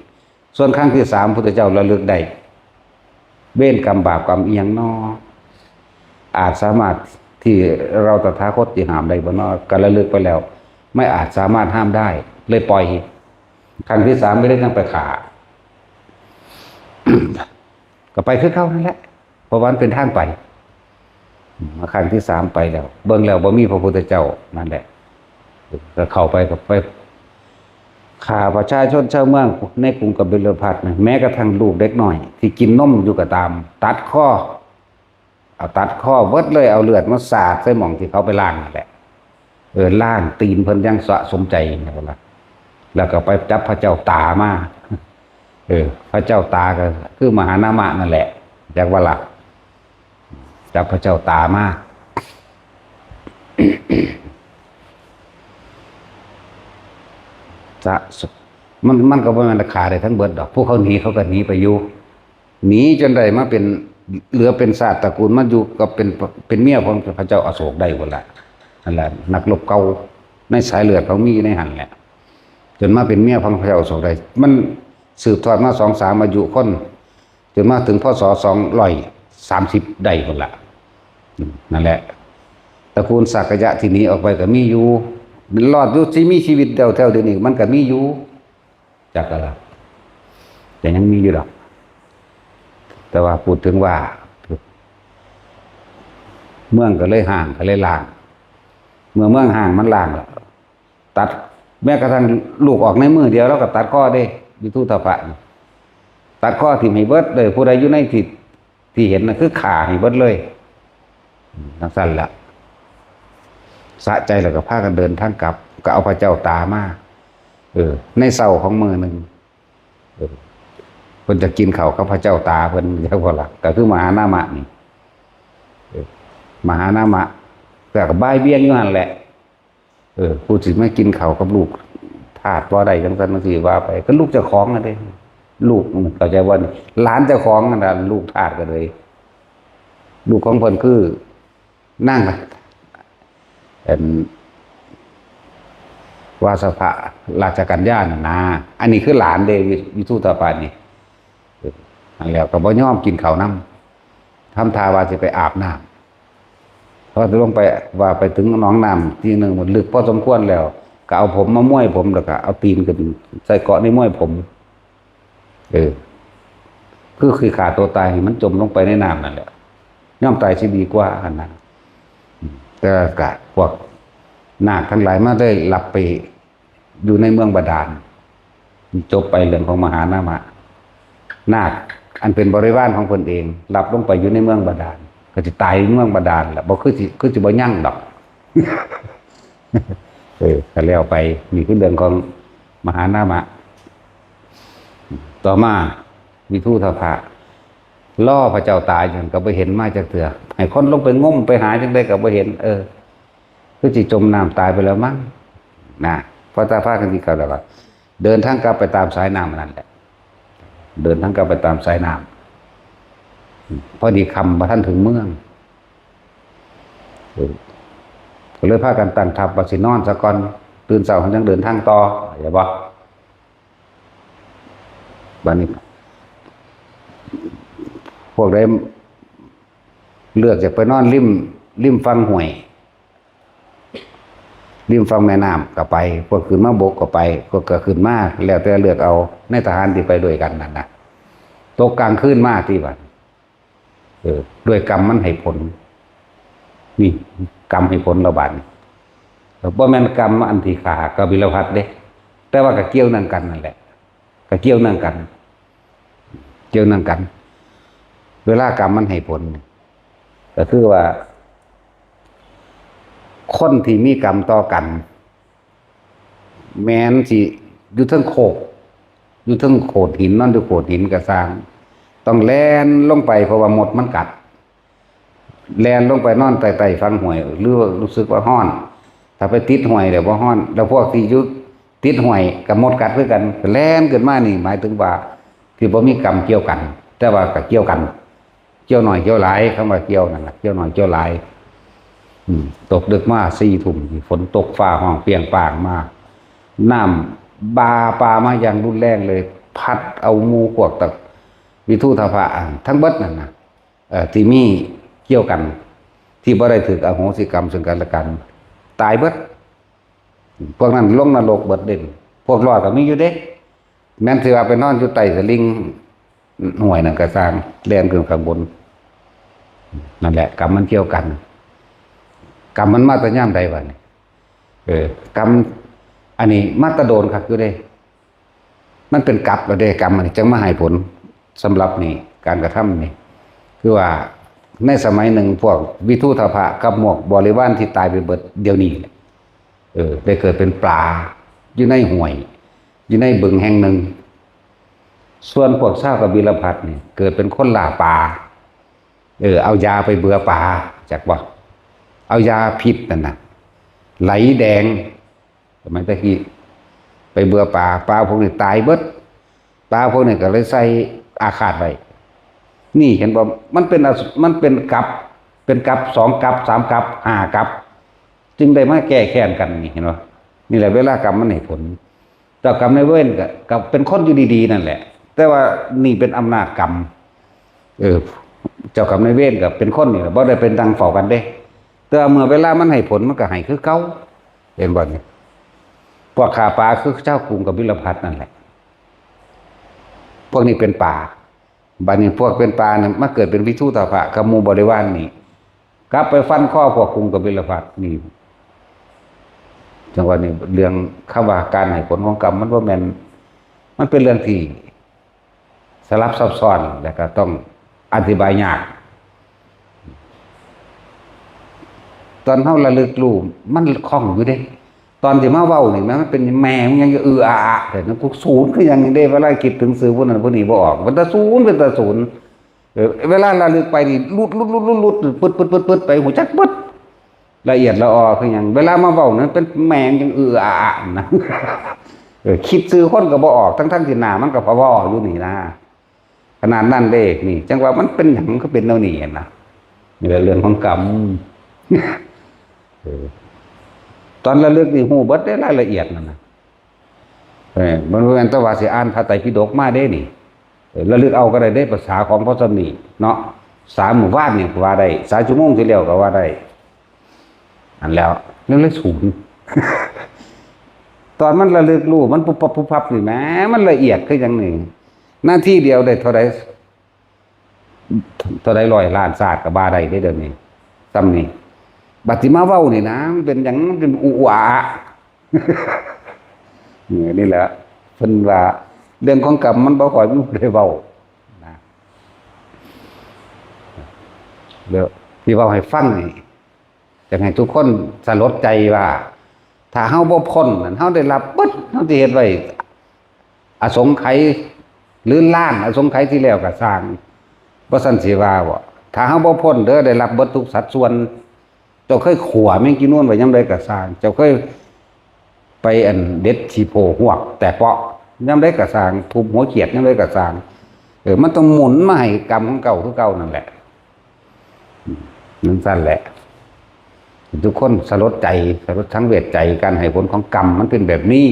ส่วนครั้งที่สาม พุทธเจ้าระลึกได้ เวรกรรมบาปกรรมอีหยังน้อ อาจสามารถ ที่เราตถาคตสิห้ามได้บ่เนาะ ก็ระลึกไปแล้ว ไม่อาจสามารถห้ามได้ เลยปล่อย ครั้งที่สามไม่ได้จั่งไปฆ่า ก็ไปคือเก่านั่นแหละ เพราะว่ามันเป็นทางไป อืม ครั้งที่สามไปแล้ว เบิ่งแล้วบ่มีพระพุทธเจ้า นั่นแหละ ก็เข้าไป ก็ไปฆ่าประชาชนชาวเมืองในกรุงกบิลพัสดุ์นะ แม้กระทั่งลูกเด็กน้อยที่กินนมอยู่ก็ตาม ตัดคอ เอาตัดคอเบิดเลย เอาเลือดมาสาดใส่หม่องที่เขาไปล้างนั่นแหละ เออ ล้างตีนเพิ่นอย่างสะสมใจนะ แล้วก็ไปจับพระเจ้าตามา เออ พระเจ้าตาก็คือมหานามะนั่นแหละ จักว่าล่ะ จับพระเจ้าตามา จะ มัน มันก็บ่แม่นฆ่าได้ทั้งเบิดดอก พวกเขาหนีเขาก็หนีไปอยู่ หนีจนได้มาเป็น เหลือเป็นชาติตระกูลมาอยู่กับเป็น เป็นเมียของพระเจ้าอโศกได้พุ้นละ นั่นแหละ นักรบเก่าในสายเลือดเขามีอยู่ในหั่นแหละ จนมาเป็นเมียของพระเจ้าอโศกได้ มันสืบทอดมาสองสามอายุคน จนมาถึง พ.ศ. สองร้อยสามสิบได้พุ้นละ อืม นั่นแหละ ตระกูลสักยะที่หนีออกไปก็มีอยู่ รอดอยู่ ที่มีชีวิตแถวๆเดี๋ยวนี้มันก็มีอยู่ จักก็ละ แต่ยังมีอยู่ดอก แต่ว่าพูดถึงว่า เมืองก็เลยฮ้าง ก็เลยล้าง เมื่อเมืองฮ้างมันล้างแล้ว ตัด แม้กระทั่งลูกออกในมือเดียว แล้วก็ตัดคอเด้ วิทูตถะนี่ ตัดคอถิ่มให้เบิดเลย ผู้ใดอยู่ในที่ ที่เห็นน่ะคือฆ่าให้เบิดเลย จั่งซั้นละ สะใจแล้วก็พากันเดินทางกลับ ก็เอาพระเจ้าตามา เออ ในเช้าของมื้อหนึ่ง เออ เพิ่นจะกินข้าวกับพระเจ้าตาเพิ่น จักบ่ล่ะ ก็คือมหานามะนี่ เออ มหานามะ ก็บ่ายเบี่ยงอยู่หั่นแหละ เออ ผู้สิมากินข้าวกับลูกทาสบ่ได้ จั่งซั้นจั่งซี้ว่าไป ก็ลูกเจ้าของนั่นเด้ ลูก เข้าใจบ่นี่ หลานเจ้าของนั่นน่ะ ลูกทาสก็เลย ลูกของเพิ่นคือนาง เอิ่ม วาสภะราชกัญญาน่ะนะ อันนี้คือหลานเด้ วิ วิทูตถะนี่ เออ นั่นแหละ ก็บ่ยอมกินข้าวนำ ทำท่าว่าสิไปอาบน้ำ พอลงไป ว่าไปถึงหนองน้ำที่หนึ่ง มันลึกพอสมควรแล้ว ก็เอาผมมาม้วยผม แล้วก็เอาตีนขึ้นใส่เกาะในม้วยผม เออ คือสิฆ่าตัวตายให้มันจมลงไปในน้ำนั่นแหละ ยอมตายสิดีกว่าหั่นนะ แต่ก็พวกนาคทั้งหลายมาได้รับไปอยู่ในเมืองบาดาล จบไปเรื่องของมหานามะ นาคอันเป็นบริวารของเพิ่นเอง รับลงไปอยู่ในเมืองบาดาล ก็สิตายอยู่เมืองบาดาลแหละ บ่คือสิ คือสิบ่ยั่งดอก เออ ก็แล้วไป นี่คือเรื่องของมหานามะ ต่อมา วิทูตถะ รอพระเจ้าตาอยู่หั่นก็บ่เห็นมาจักเทื่อ ให้คนลงไปงมไปหาจั่งใดก็บ่เห็น เออ คือสิจมน้ำตายไปแล้วมั้ง นะ พอตาพากันสิกลับแล้วก็เดินทางกลับไปตามสายน้ำนั่นแหละ เดินทางกลับไปตามสายน้ำ พอดีค่ำบ่ทันถึงเมือง เออ ก็เลยพากันตั้งทัพว่าสินอนซะก่อน ตื่นเช้าจั่งเดินทางต่อ เข้าใจบ่ บัดนี้ พวกใดเลือกจะไปนอนริม ริมฝั่งห้วย ริมฝั่งแม่น้ำก็ไป พวกขึ้นมาบกก็ไป พวกก็ขึ้นมา แล้วแต่เลือกเอา ในทหารที่ไปด้วยกันนั่นนะ ตกกลางคืนมาติบัด เออ ด้วยกรรมมันให้ผล นี่ กรรมให้ผลแล้วบัดนี้ บ่แม่นกรรมอันที่ฆ่ากบิลพัสดุ์เด้ แต่ว่าก็เกี่ยวเนื่องกันนั่นแหละ ก็เกี่ยวเนื่องกัน เกี่ยวเนื่องกัน เวลากรรมมันให้ผล ก็คือว่า คนที่มีกรรมต่อกัน แม่นสิอยู่เทิงโคก อยู่เทิงโขดหิน นอนอยู่โขดหินก็ซ่าง ต้องแล่นลงไป เพราะว่ามดมันกัด แล่นลงไปนอนใต้ๆฝั่งห้วย หรือว่ารู้สึกว่าร้อน ถ้าไปติดห้วยแล้วบ่ร้อน แล้วพวกที่อยู่ติดห้วยก็มดกัดคือกัน แล่นขึ้นมานี่หมายถึงว่าที่บ่มีกรรมเกี่ยวกัน แต่ว่าก็เกี่ยวกัน เกี่ยวน้อยเกี่ยวหลาย คำว่าเกี่ยวนั่นล่ะ เกี่ยวน้อยเกี่ยวหลาย อืม ตกดึกมาสี่ทุ่ม ฝนตกฟ้าฮ้องเปรียงป้างมา น้ำบาปามาอย่างรุนแรงเลย พัดเอาหมู่พวกตะ วิทูตถะ ทั้งเบิดนั่นน่ะ เอ่อ ที่มีเกี่ยวกัน ที่บ่ได้ถืออโหสิกรรมซึ่งกันและกัน ตายเบิด พวกนั้นลงนรกเบิดเด้ พวกรอดก็มีอยู่เด้ แม้นสิว่าไปนอนอยู่ใต้สลิงห้วยนั่นก็ซ่าง แล่นขึ้นข้างบน นั่นแหละ กรรมมันเกี่ยวกัน กรรมมันมาแต่ยามใดวะนี่ เออ กรรม อันนี้มาแตะโดนคักอยู่เด้ มันเป็นกรรมแล้วเด้ กรรมอันนี้จังมาให้ผล สำหรับนี่ การกระทำนี่ คือว่าในสมัยหนึ่งพวกวิทูธพะกับหมวกบริวารที่ตายไปเบิดเดี๋ยวนี้แหละ เออ ได้เกิดเป็นปลา อยู่ในห้วย อยู่ในบึงแห่งหนึ่ง ส่วนพวกชาวกบิลพัสนี่ เกิดเป็นคนล่าปลา เออ เอายาไปเบื่อปลา จักบ่ เอายาพิษนั่นน่ะ ไหลแดง สมัยตะกี้ ไปเบื่อปลา ปลาพวกนี้ตายเบิด ปลาพวกนี้ก็เลยใส่อาฆาตไว้ นี่เห็นบ่ มันเป็นอส- มันเป็นกลับ เป็นกลับสองกลับสามกลับห้ากลับ จึงได้มาแก้แค้นกันนี่ เห็นบ่ นี่แหละเวลากรรมมันให้ผล เจ้ากรรมนายเวรก็ ก็เป็นคนอยู่ดีๆนั่นแหละ แต่ว่านี่เป็นอำนาจกรรม เออ เจ้ากรรมนายเวรก็เป็นคนนี่แหละ บ่ได้เป็นนั่งเฝ้ากันเด้ แต่ว่าเมื่อเวลามันให้ผลมันก็ให้คือเก่า เห็นบ่นี่ พวกฆ่าปลาคือชาวกรุงกบิลพัสนั่นแหละ พวกนี้เป็นปลา บัดนี้พวกเป็นปลาเนี่ยมาเกิดเป็นวิทูธพะกับหมู่บริวารนี่ กลับไปฟันคอพวกกรุงกบิลพัสนี่ จังหวะนี้เรื่องคำว่าการให้ผลของกรรมมันบ่แม่น มันเป็นเรื่องที่สลับซับซ้อน และก็ต้องอธิบายยาก ตอนเฮาระลึกรู้มันคล่องอยู่เด้ ตอนที่มาเว้านี่แม่งมันเป็นแม่งยังเอืออาอะ แต่นั้นกูศูนย์คือหยังนี่เด้ เวลาคิดถึงชื่อผู้นั้นผู้นี้บ่ออก เป็นตาศูนย์ เป็นตาศูนย์ เออ เวลาระลึกไปนี่หลุดหลุดหลุดหลุดหลุด ปึดปึดปึดปึดไป ฮู้จักเบิด ละเอียดละออคือหยัง เวลามาเว้านั้นเป็นแม่งยังเอืออาอะนะ เออ คิดชื่อคนก็บ่ออก ทั้งๆที่หน้ามันก็พอเว้าอยู่นี่นะ ขนาดนั้นเด้ นี่ จังว่ามันเป็นหยังก็เป็นแนวนี้หั้นนะ นี่แหละเรื่องของกรรม เออ ตอนระลึกนี่ฮู้เบิดได้รายละเอียดนั่นนะ เออ มันบ่แม่นแต่ว่าสิอ่านพระไตรปิฎกมาเด้นี่ เออ ระลึกเอาก็ได้เด้ ภาษาของพระสมนีเนาะ สามมื้อวานนี่ก็ว่าได้ สามชั่วโมงที่แล้วก็ว่าได้ อันแล้ว เรื่องเลขศูนย์ ตอนมันระลึกรู้ มันปุ๊บปับปุ๊บปับนี่แหม มันละเอียดคือหยังนี่ นาทีเดียวได้เท่าใด เท่าใดร้อยล้านชาติก็ว่าได้เด้เดี๋ยวนี้ ซ้ำนี่ บัดสิมาเว้านี่นะ มันเป็นหยัง มันเป็นอุอุอาอะ เออ นี่แหละ เพิ่นว่าเรื่องของกรรมมันบ่ค่อยมีผู้ใดเว้านะ แล้วที่เว้าให้ฟังนี่ อยากให้ทุกคนสลดใจว่า ถ้าเฮาบ่พ้นนั่น เฮาได้รับเบิด เฮาสิเฮ็ดไว้ อสงไขย หรือล้านอสงไขยที่แล้วก็ซ่าง บ่ซั้นสิว่าบ่ ถ้าเฮาบ่พ้นเด้อ ได้รับเบิดทุกสัดส่วน เจ้าเคยขั่วแมงจีนูนไว้ยามใดก็ซ่าง เจ้าเคยไปอันเด็ดขี้โพหวก แต่เปาะยามใดก็ซ่าง ทุบหัวเขียดยามใดก็ซ่าง เออ มันต้องหมุนมาให้กรรมของเก่าคือเก่านั่นแหละ นั่นซั่นแหละ ทุกคนสลดใจ สลดสังเวชใจ การให้ผลของกรรมมันเป็นแบบนี้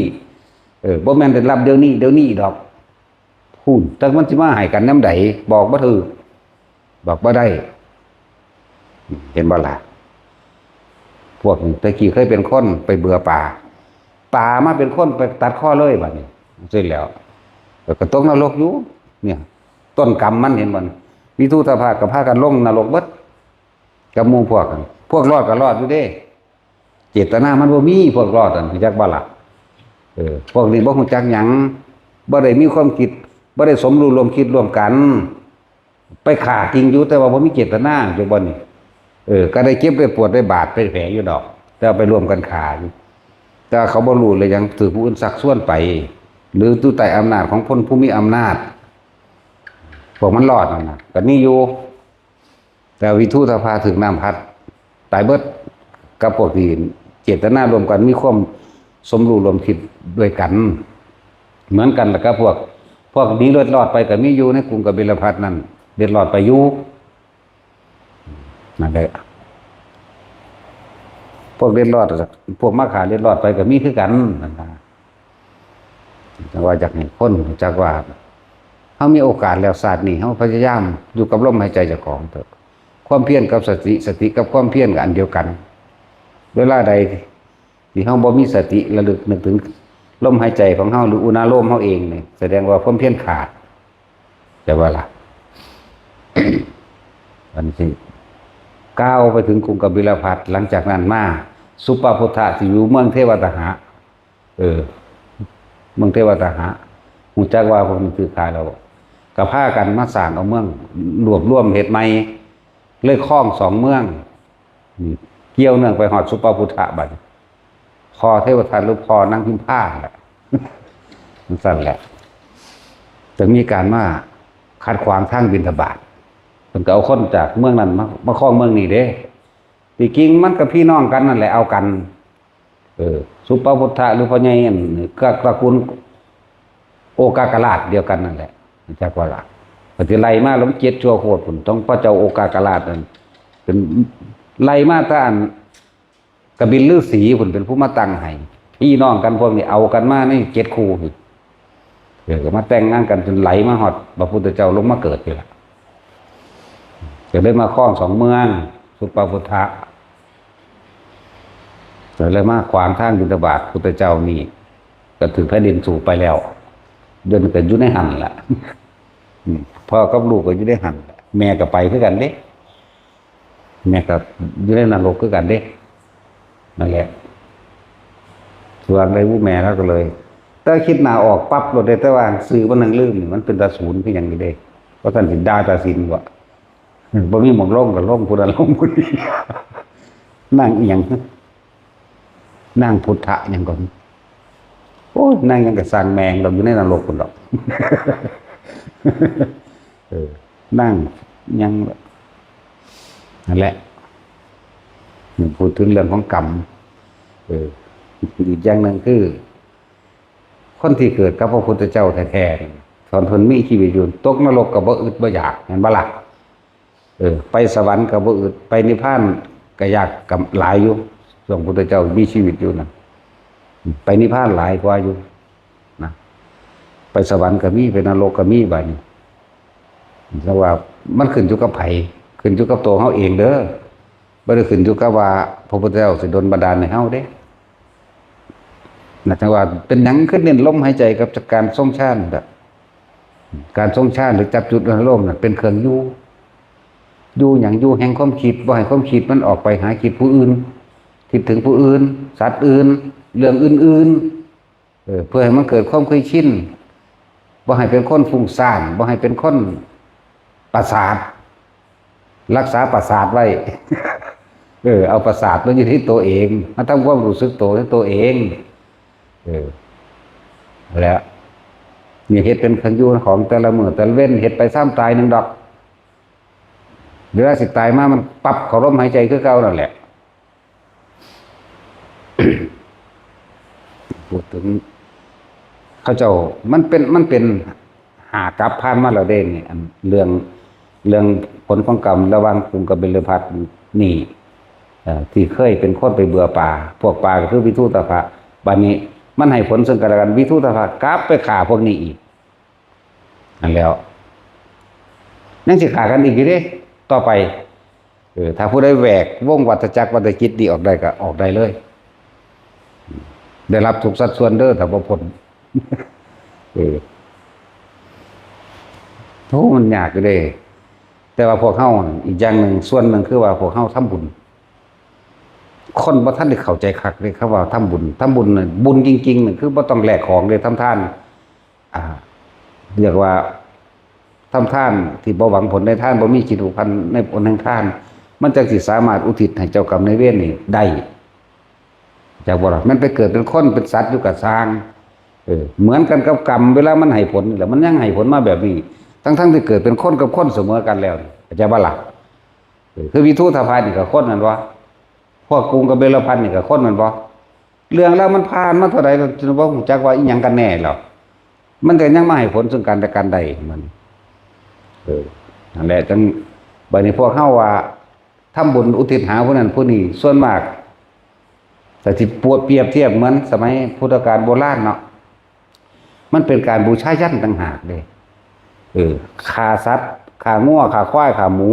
เออ บ่แม่นได้รับเดี๋ยวนี้ เดี๋ยวนี้ดอก พู้น แต่มันสิมาให้กันยามใด บอกบ่ถูก บอกบ่ได้ เห็นบ่ล่ะ พวกนี้แต่กี้เคยเป็นคนไปเบื่อปลา ปลามาเป็นคนไปตัดคอเลยบัดนี้ เสร็จแล้ว แล้วก็ตกนรกอยู่ เนี่ย ต้นกรรมมันเห็นบ่ วิทูธพะก็พากันลงนรกเบิด กับหมู่พวกกัน พวกรอดก็รอดอยู่เด้ เจตนามันบ่มี พวกรอดนั่น รู้จักบ่ล่ะ เออ พวกนี้บ่รู้จักหยัง บ่ได้มีความคิด บ่ได้สมรู้ร่วมคิดร่วมกัน ไปฆ่าจริงอยู่ แต่ว่าบ่มีเจตนา อยู่บ่นี่ เออ ก็ได้เจ็บได้ปวดได้บาดได้แผลอยู่ดอก แต่ว่าไปร่วมกันฆ่าอยู่ แต่ว่าเขาบ่รู้เลยหยัง ถือผู้อื่นชักชวนไป หรืออยู่ใต้อำนาจของคนผู้มีอำนาจ พวกมันรอดนั่นน่ะ ก็มีอยู่ แต่วิทูธพะถืกน้ำพัด ตายเบิด กับพวกที่เจตนาร่วมกัน มีความสมรู้ร่วมคิดด้วยกัน เหมือนกันล่ะกับพวก พวกหนีเล็ดลอดไปก็มีอยู่ในกรุงกบิลพัสนั่น เล็ดลอดไปอยู่ นั่นแหละ พวกเล็ดลอด พวกมาฆ่าเล็ดลอดไปก็มีคือกัน นั่นนะ จังว่าอยากให้คนรู้จักว่า เฮามีโอกาสแล้วชาตินี้ เฮาพยายามอยู่กับลมหายใจเจ้าของเถอะ ความเพียรกับสติ สติกับความเพียรก็อันเดียวกัน เวลาใดที่เฮาบ่มีสติระลึกนึกถึงลมหายใจของเฮาหรืออุณาโลมเฮาเองนี่ แสดงว่าความเพียรขาด แต่ว่าล่ะ อันที่ก้าวไปถึงกรุงกบิลพัสดุ์ หลังจากนั้นมา สุปปพุทธะที่อยู่เมืองเทวตหะ เออ เมืองเทวตหะ ฮู้จักว่าเพิ่นถือขายแล้วบ่ ก็พากันมาสร้างเอาเมือง รวบรวมเฮ็ดใหม่ เลยครองสองเมือง นี่ เกี่ยวเนื่องไปฮอดสุปปพุทธะบัดนี้ พ่อเทวทัตหรือพ่อนางพิมพาแหละ จั่งซั่นแหละ จะมีการมาขัดขวางทางบิณฑบาต เพิ่นก็เอาคนจากเมืองนั้นมา มาครองเมืองนี้เด้ ที่จริงมันก็พี่น้องกันนั่นแหละ เอากัน เออ สุปปพุทธะหรือพ่อใหญ่นั่นก็ตระกูลโอกากราชเดียวกันนั่นแหละ จักว่าล่ะ ปฏิไลมาแล้วมันเจ็ดชั่วโคตรพุ้น ต้องพระเจ้าโอกากราชนั่น เป็นไล่มาแต่อันกบิลฤาษีพุ้นเป็นผู้มาตั้งให้ พี่น้องกันพวกนี้เอากันมาในเจ็ดคู่พุ้น เออ ก็มาแต่งงานกันจนไหลมาฮอดพระพุทธเจ้าลงมาเกิดนี่ล่ะ ก็เลยมาครองสองเมือง สุปปพุทธะ ก็เลยมาขวางทางบิณฑบาตพุทธเจ้านี่ ก็ถืกแผ่นดินสูบไปแล้ว เดี๋ยวนี้ก็อยู่ในหั่นล่ะ อืม พ่อกับลูกก็อยู่ในหั่นล่ะ แม่ก็ไปคือกันเด้ แม่ก็อยู่ในนรกคือกันเด้ นั่นแหละ ส่วนไอ้ผู้แม่ลาวก็เลย แต่คิดหน้าออกปั๊บโลดเด้ แต่ว่าชื่อมันนั่งลืมนี่ มันเป็นตาศูนย์คือหยังนี่เด้ เพราะท่านสิด่าตาสินว่า อืม บ่มีหม่องลงก็ลงผู้นั้นลงผู้นี้ นางอิหยัง นางพุทธะหยังก่อน โอ้ย นางหยังก็สร้างแม่งดอก อยู่ในนรกพุ้นดอก เออ นางหยัง นั่นแหละ พูดถึงเรื่องของกรรม เออ อีกอย่างหนึ่งคือ คนที่เกิดกับพระพุทธเจ้าแท้ๆนี่ ตอนเพิ่นมีชีวิตอยู่ ตกนรกก็บ่อึดบ่อยาก แม่นบ่ล่ะ เออ ไปสวรรค์ก็บ่อึด ไปนิพพานก็ยากก็หลายอยู่ ช่วงพุทธเจ้ามีชีวิตอยู่นั่น ไปนิพพานหลายกว่าอยู่นะ ไปสวรรค์ก็มี ไปนรกก็มี บัดนี้ แต่ว่ามันขึ้นอยู่กับไผ ขึ้นอยู่กับตัวเฮาเองเด้อ บ่ได้ขึ้นอยู่กับว่าพระพุทธเจ้าสิดลบันดาลให้เฮาเด้ นะ จั่งว่าเป็นหยังคือเน้นลมหายใจกับการทรงฌานแบบ การทรงฌานหรือจับจุดอารมณ์น่ะเป็นเครื่องอยู่ อยู่หยัง อยู่แห่งความคิด บ่ให้ความคิดมันออกไปหาคิดผู้อื่น คิดถึงผู้อื่น สัตว์อื่น เรื่องอื่นๆ เออ เพื่อให้มันเกิดความเคยชิน บ่ให้เป็นคนฟุ้งซ่าน บ่ให้เป็นคนประสาท รักษาประสาทไว้ เออ เอาประสาทมันอยู่ที่ตัวเอง มาทำความรู้สึกตัวที่ตัวเอง เออ แล้ว นี่เฮ็ดเป็นเครื่องอยู่ของแต่ละมื้อแต่ละเว็น เฮ็ดไปซ้ำตายหนึ่งดอก เวลาสิตายมามันปั๊บเข้าลมหายใจคือเก่านั่นแหละ พูดถึง เขาเจ้า มันเป็น มันเป็นห้ากัปผ่านมาแล้วเด้นี่ อันเรื่อง เรื่องผลของกรรมระหว่างกรุงกบิลพัสดุ์นี่ เอ่อ ที่เคยเป็นคนไปเบือปลา พวกปลาก็คือวิทูตภะ บัดนี้มันให้ผลซึ่งกันและกัน วิทูตภะกลับไปฆ่าพวกนี้อีก นั่นแล้ว ยังสิฆ่ากันอีกอยู่เด้ ต่อไป เออ ถ้าผู้ใดแหวกวงวัฏจักรวัฏจิตนี่ออกได้ก็ออกได้เลย ได้รับทุกสัดส่วนเด้อ ถ้าบ่พ้น เออ โอ้ มันยากอยู่เด้ แต่ว่าพวกเฮาอีกอย่างหนึ่ง ส่วนหนึ่งคือว่าพวกเฮาทำบุญ คนบ่ทันได้เข้าใจคักเลย คำว่าทำบุญ ทำบุญน่ะ บุญจริงๆน่ะ คือบ่ต้องแลกของเลย ทำทาน อ่า เรียกว่าทำทานที่บ่หวังผลในทาน บ่มีจิตผูกพันในผลแห่งทาน มันจั่งสิสามารถอุทิศให้เจ้ากรรมนายเวรนี่ได้ จักบ่ล่ะ มันไปเกิดเป็นคนเป็นสัตว์อยู่กับซ่าง เออ เหมือนกันกับกรรม เวลามันให้ผลนี่แหละ มันยังให้ผลมาแบบนี้ ทั้งๆที่เกิดเป็นคนกับคนเสมอกันแล้วนี่ เข้าใจบ่ล่ะ เออ คือวิทูตภะนี่ก็คนนั่นวะ พวกกรุงกบิลพัสดุ์นี่ก็คนนั่นวะ เรื่องราวมันผ่านมาเท่าใด จนบ่ฮู้จักว่าอีหยังกันแน่แล้ว มันก็ยังมาให้ผลซึ่งกันและกันได้ มัน เออ นั่นแหละ จั่ง บัดนี้พวกเฮาว่า ทำบุญอุทิศหาผู้นั้นผู้นี้ ส่วนมาก แต่สิปวดเปรียบเทียบเหมือนสมัยพุทธกาลโบราณเนาะ มันเป็นการบูชายัญต่างหากเด้ เออ ฆ่าสัตว์ ฆ่างัว ฆ่าควาย ฆ่าหมู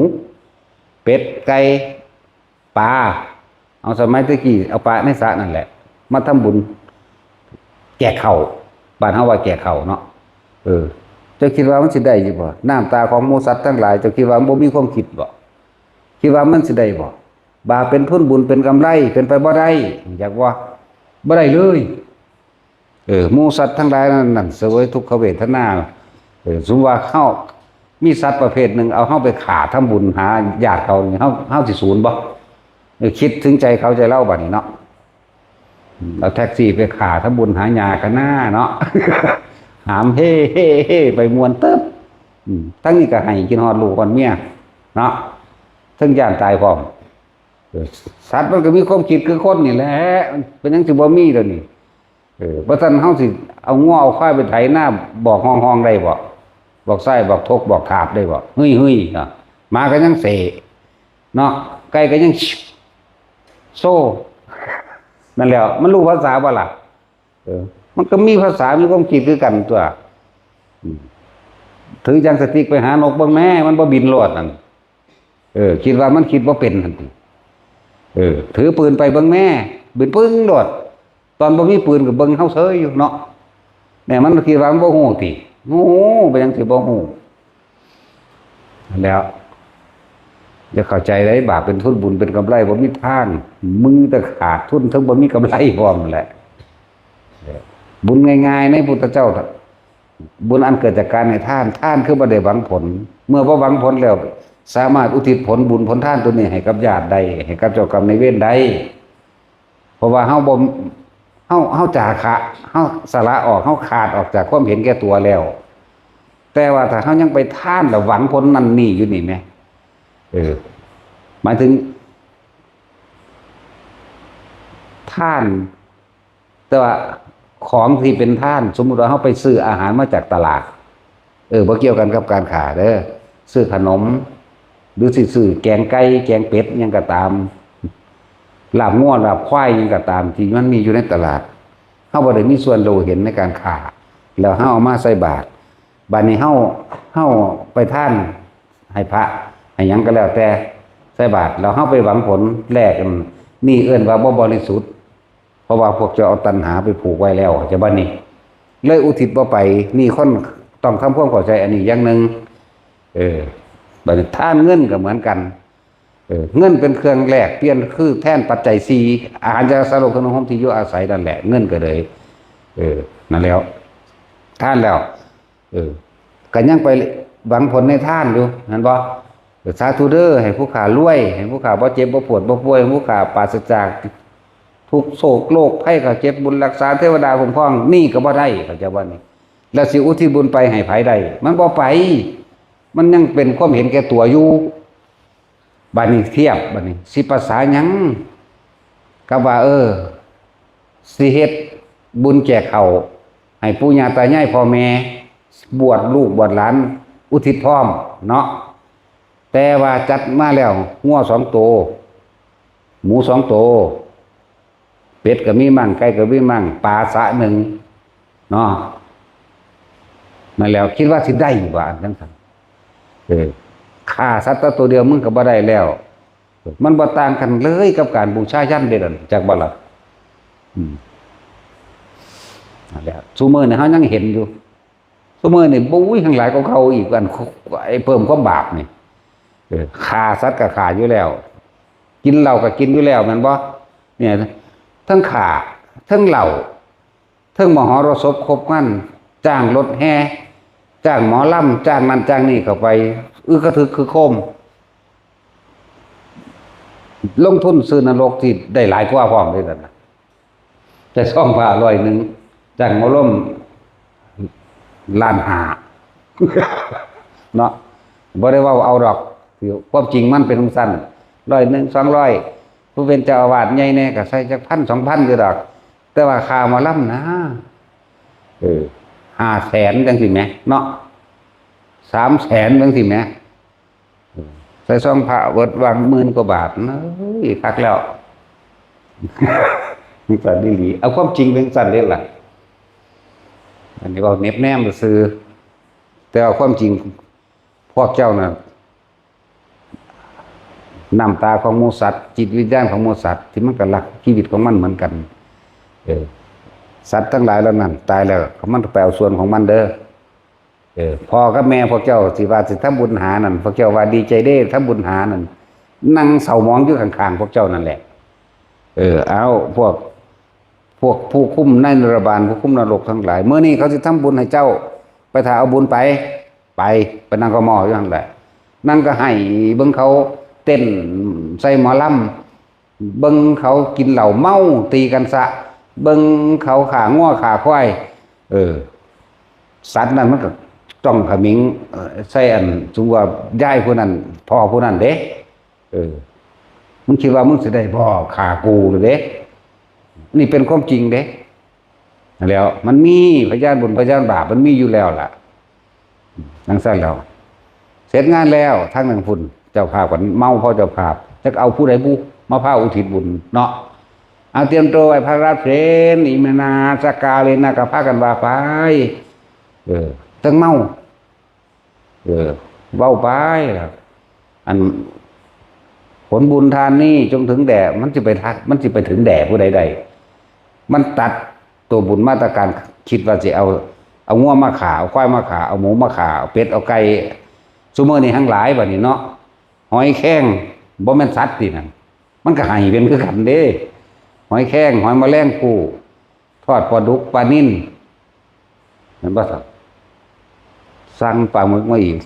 เป็ด ไก่ ปลา เอาสมัยตะกี้เอาปลาในสระนั่นแหละ มาทำบุญ แจกข้าว บ้านเฮาว่าแจกข้าวเนาะ เออ เจ้าคิดว่ามันสิได้อยู่บ่ น้ำตาของหมู่สัตว์ทั้งหลาย เจ้าคิดว่ามันบ่มีความคิดบ่ คิดว่ามันสิได้บ่ บาปเป็นทุนบุญเป็นกำไร เป็นไปบ่ได้ อยากว่า บ่ได้เลย เออ หมู่สัตว์ทั้งหลายนั่น นั่นเสวยทุกขเวทนา เออ สมมุติว่าเฮามีสัตว์ประเภทหนึ่ง เอาเฮาไปฆ่าทำบุญหาญาติเขานี่ เฮา เฮาสิสูนบ่ เออ คิดถึงใจเขาใจเราบัดนี้เนาะ อืม เอาแท็กซี่ไปฆ่าทำบุญหาญากันหน้าเนาะ หามเฮ่เฮ่เฮ่ไปม่วนตึ๊บ อืม ทั้งนี้ก็ให้กินฮอดลูกฮอดเมียเนาะ ทั้งย่านตายพร้อม เออ สัตว์มันก็มีความคิดคือคนนี่แหละ เป็นหยังสิบ่มีเดี๋ยวนี้ เออ บ่ซั้นเฮาสิเอางัวเอาควายไปไถนาบอกฮ้องๆได้บ่ บอกไส้บอกทกบอกถาบได้บ่ เฮ้ยๆเนาะ หมาก็ยังเสะเนาะ ไก่ก็ยังโซ่ นั่นแหละ มันรู้ภาษาบ่ล่ะ เออ มันก็มีภาษามีความคิดคือกันตัว อืม ถือยังสติ๊กไปหานกเบิ่งแม่ มันบ่บินโลดนั่น เออ คิดว่ามันคิดบ่เป็นหั่นติ เออ ถือปืนไปเบิ่งแม่ บินปึ้งโลด ตอนบ่มีปืนก็เบิ่งเฮาเซยอยู่เนาะ แม่มันคิดว่ามันบ่ฮู้ติ ฮู้ เป็นหยังสิบ่ฮู้ แล้ว อย่าเข้าใจได้ บาปเป็นทุนบุญเป็นกำไรบ่มีทาง มึงแต่ขาดทุนทั้งบ่มีกำไรพร้อมแหละ บุญง่ายๆในพุทธเจ้า บุญอันเกิดจากการให้ทาน ทานคือบ่ได้หวังผล เมื่อบ่หวังผลแล้ว สามารถอุทิศผลบุญผลทานตัวนี้ให้กับญาติได้ ให้กับเจ้ากรรมนายเวรได้ เพราะว่าเฮาบ่ เฮา เฮาจาคะ เฮาสละออก เฮาขาดออกจากความเห็นแก่ตัวแล้ว แต่ว่าถ้าเฮายังไปทานแล้วหวังผลนั่นนี่อยู่นี่แหม เออ หมายถึง ทาน แต่ว่าของที่เป็นทาน สมมุติว่าเฮาไปซื้ออาหารมาจากตลาด เออ บ่เกี่ยวกันกับการฆ่าเด้อ ซื้อขนม หรือสิซื้อแกงไก่ แกงเป็ด หยังก็ตาม ลาบงัว ลาบควาย หยังก็ตาม ที่มันมีอยู่ในตลาด เฮาบ่ได้มีส่วนรู้เห็นในการฆ่า แล้วเฮาเอามาใส่บาตร บัดนี้เฮา เฮาไปทานให้พระ ให้หยังก็แล้วแต่ ใส่บาตร แล้วเฮาไปหวังผลแลกกัน นี่เอิ้นว่าบ่บริสุทธิ์ เพราะว่าพวกเจ้าเอาตัณหาไปผูกไว้แล้ว เข้าใจบ่นี่ เลยอุทิศบ่ไป นี่คนต้องทำความเข้าใจอันนี้อย่างหนึ่ง เออ บัดนี้ทานเงินก็เหมือนกัน เออ เงินเป็นเครื่องแลกเปลี่ยน คือแทนปัจจัยสี่ อาหาร ยารักษาโรค เครื่องนุ่งห่ม ที่อยู่อาศัยนั่นแหละ เงินก็เลย เออ นั่นแล้ว ทานแล้ว เออ ก็ยังไปหวังผลในทานอยู่ แม่นบ่ เออ สาธุเด้อ ให้ผู้ข้ารวย ให้ผู้ข้าบ่เจ็บบ่ปวดบ่ป่วย ให้ผู้ข้าปราศจากทุกข์โศกโรคภัยไข้เจ็บ บุญรักษา เทวดาคุ้มครอง นี่ก็บ่ได้ เข้าใจบ่นี่ แล้วสิอุทิศบุญไปให้ไผได้ มันบ่ไป มันยังเป็นความเห็นแก่ตัวอยู่ บัดนี้เทียบ บัดนี้สิประสาหยังกับว่า เออ สิเฮ็ดบุญแจกข้าวให้ปู่ย่าตายายพ่อแม่ บวชลูกบวชหลาน อุทิศพร้อมเนาะ แต่ว่าจัดมาแล้ว งัวสองโต หมูสองโต เป็ดก็มีมั่ง ไก่ก็มีมั่ง ปลาสระหนึ่งเนาะ นั่นแหล้ว คิดว่าสิได้อยู่บ่ อันจั่งซั้น เออ ฆ่าสัตว์ตัวเดียวมึงก็บ่ได้แล้ว มันบ่ต่างกันเลยกับการบูชายัญเด้นั่น จักบ่ล่ะ อืม นั่นแหละ ซุมื้อนี้เฮายังเห็นอยู่ ซุมื้อนี้ บุ้ย ทั้งหลายก็เข้าอีก อัน ไอ้เพิ่มความบาปนี่ เออ ฆ่าสัตว์ก็ฆ่าอยู่แล้ว กินเหล้าก็กินอยู่แล้ว แม่นบ่ เนี่ย ทั้งฆ่า ทั้งเหล้า ทั้งมหรสพครบงาน จ้างรถแห่ จ้างหมอลำ จ้างนั่นจ้างนี่เข้าไป อึกกระทึกคือโคม ลงทุนซื้อนรกที่ได้หลายกว่าพร้อมเด้นั่นน่ะ แต่ซองผ้าร้อยหนึ่ง จ้างหมอลำล้านห้า เนาะ บ่ได้เว้าเอาดอก ความจริงมันเป็นจั่งซั้น ร้อยหนึ่ง สองร้อย ผู้เป็นเจ้าอาวาสใหญ่แน่ก็ใส่จักพัน สองพัน อยู่ดอก แต่ว่าค่าหมอลำนะ เออ ห้าแสน จั่งซี้แหมเนาะ สามแสน จั่งซี้แหม เออ ใส่ซองพระเบิดวางหมื่นกว่าบาทนะ เอ้ย คักแล้ว จั่งซั้นอีหลี เอาความจริงเป็นจั่งซั้นเด้ล่ะ อันนี้เว้าเน็บแนมซื่อ แต่เอาความจริง พวกเจ้าน่ะ น้ำตาของหมู่สัตว์ จิตวิญญาณของหมู่สัตว์ ที่มันก็รักชีวิตของมันเหมือนกัน เออ สัตว์ทั้งหลายเหล่านั้น ตายแล้วมันก็ไปเอาส่วนของมันเด้อ เออ พ่อกับแม่พวกเจ้าสิว่าสิทำบุญหานั่น พวกเจ้าว่าดีใจเด้ทำบุญหานั่น นั่งเศร้าหมองอยู่ข้างๆพวกเจ้านั่นแหละ เออ เอา พวก พวกผู้คุมนายนรบาล ผู้คุมนรกทั้งหลาย มื้อนี้เขาสิทำบุญให้เจ้า ไปถ่าเอาบุญไป ไป ไปนั่งกะหม้ออยู่หั่นแหละ นั่งก็ให้เบิ่งเขาเต้นใส่หมอลำ เบิ่งเขากินเหล้าเมาตีกันซะ เบิ่งเขาฆ่างัวฆ่าควาย เออ สัตว์นั่นมันก็ต้องขมิง เอ่อ ใส่อัน สมมุติว่ายายผู้นั้น พ่อผู้นั้นเด้ เออ มึงคิดว่ามึงสิได้บ่ฆ่ากูหรือเด้ นี่เป็นความจริงเด้ นั่นแหล้ว มันมีพยานบุญพยานบาป มันมีอยู่แล้วล่ะ จั่งซั่นแล้ว เสร็จงานแล้ว ทางนั้นพุ้น เจ้าภาพก็เมาพอเจ้าภาพ จักเอาผู้ใดบุมาพาอุทิศบุญเนาะ เอาเตรียมตัวไหว้พระรับศีล อิมินา สกกาเลนะ ก็พากันว่าไป เออ จั่งเมา เออ เว้าไปล่ะ อัน ผลบุญทานนี้จงถึงแด่ มันสิไปทัก มันสิไปถึงแด่ผู้ใดได้ มันตัดตัวบุญมาตรการ คิดว่าสิเอา เอางัวมาฆ่า เอาควายมาฆ่า เอาหมูมาฆ่า เอาเป็ด เอาไก่ ซุมื้อนี้แฮ่งหลายบัดนี้เนาะ หอยแครง บ่แม่นสัตว์ตินั่น มันก็ให้เป็นคือกันเด้ หอยแครง หอยแมลงภู่ ทอดปลาดุก ปลานิล เห็นบ่ครับ สั่งปลาหมึกมาอีก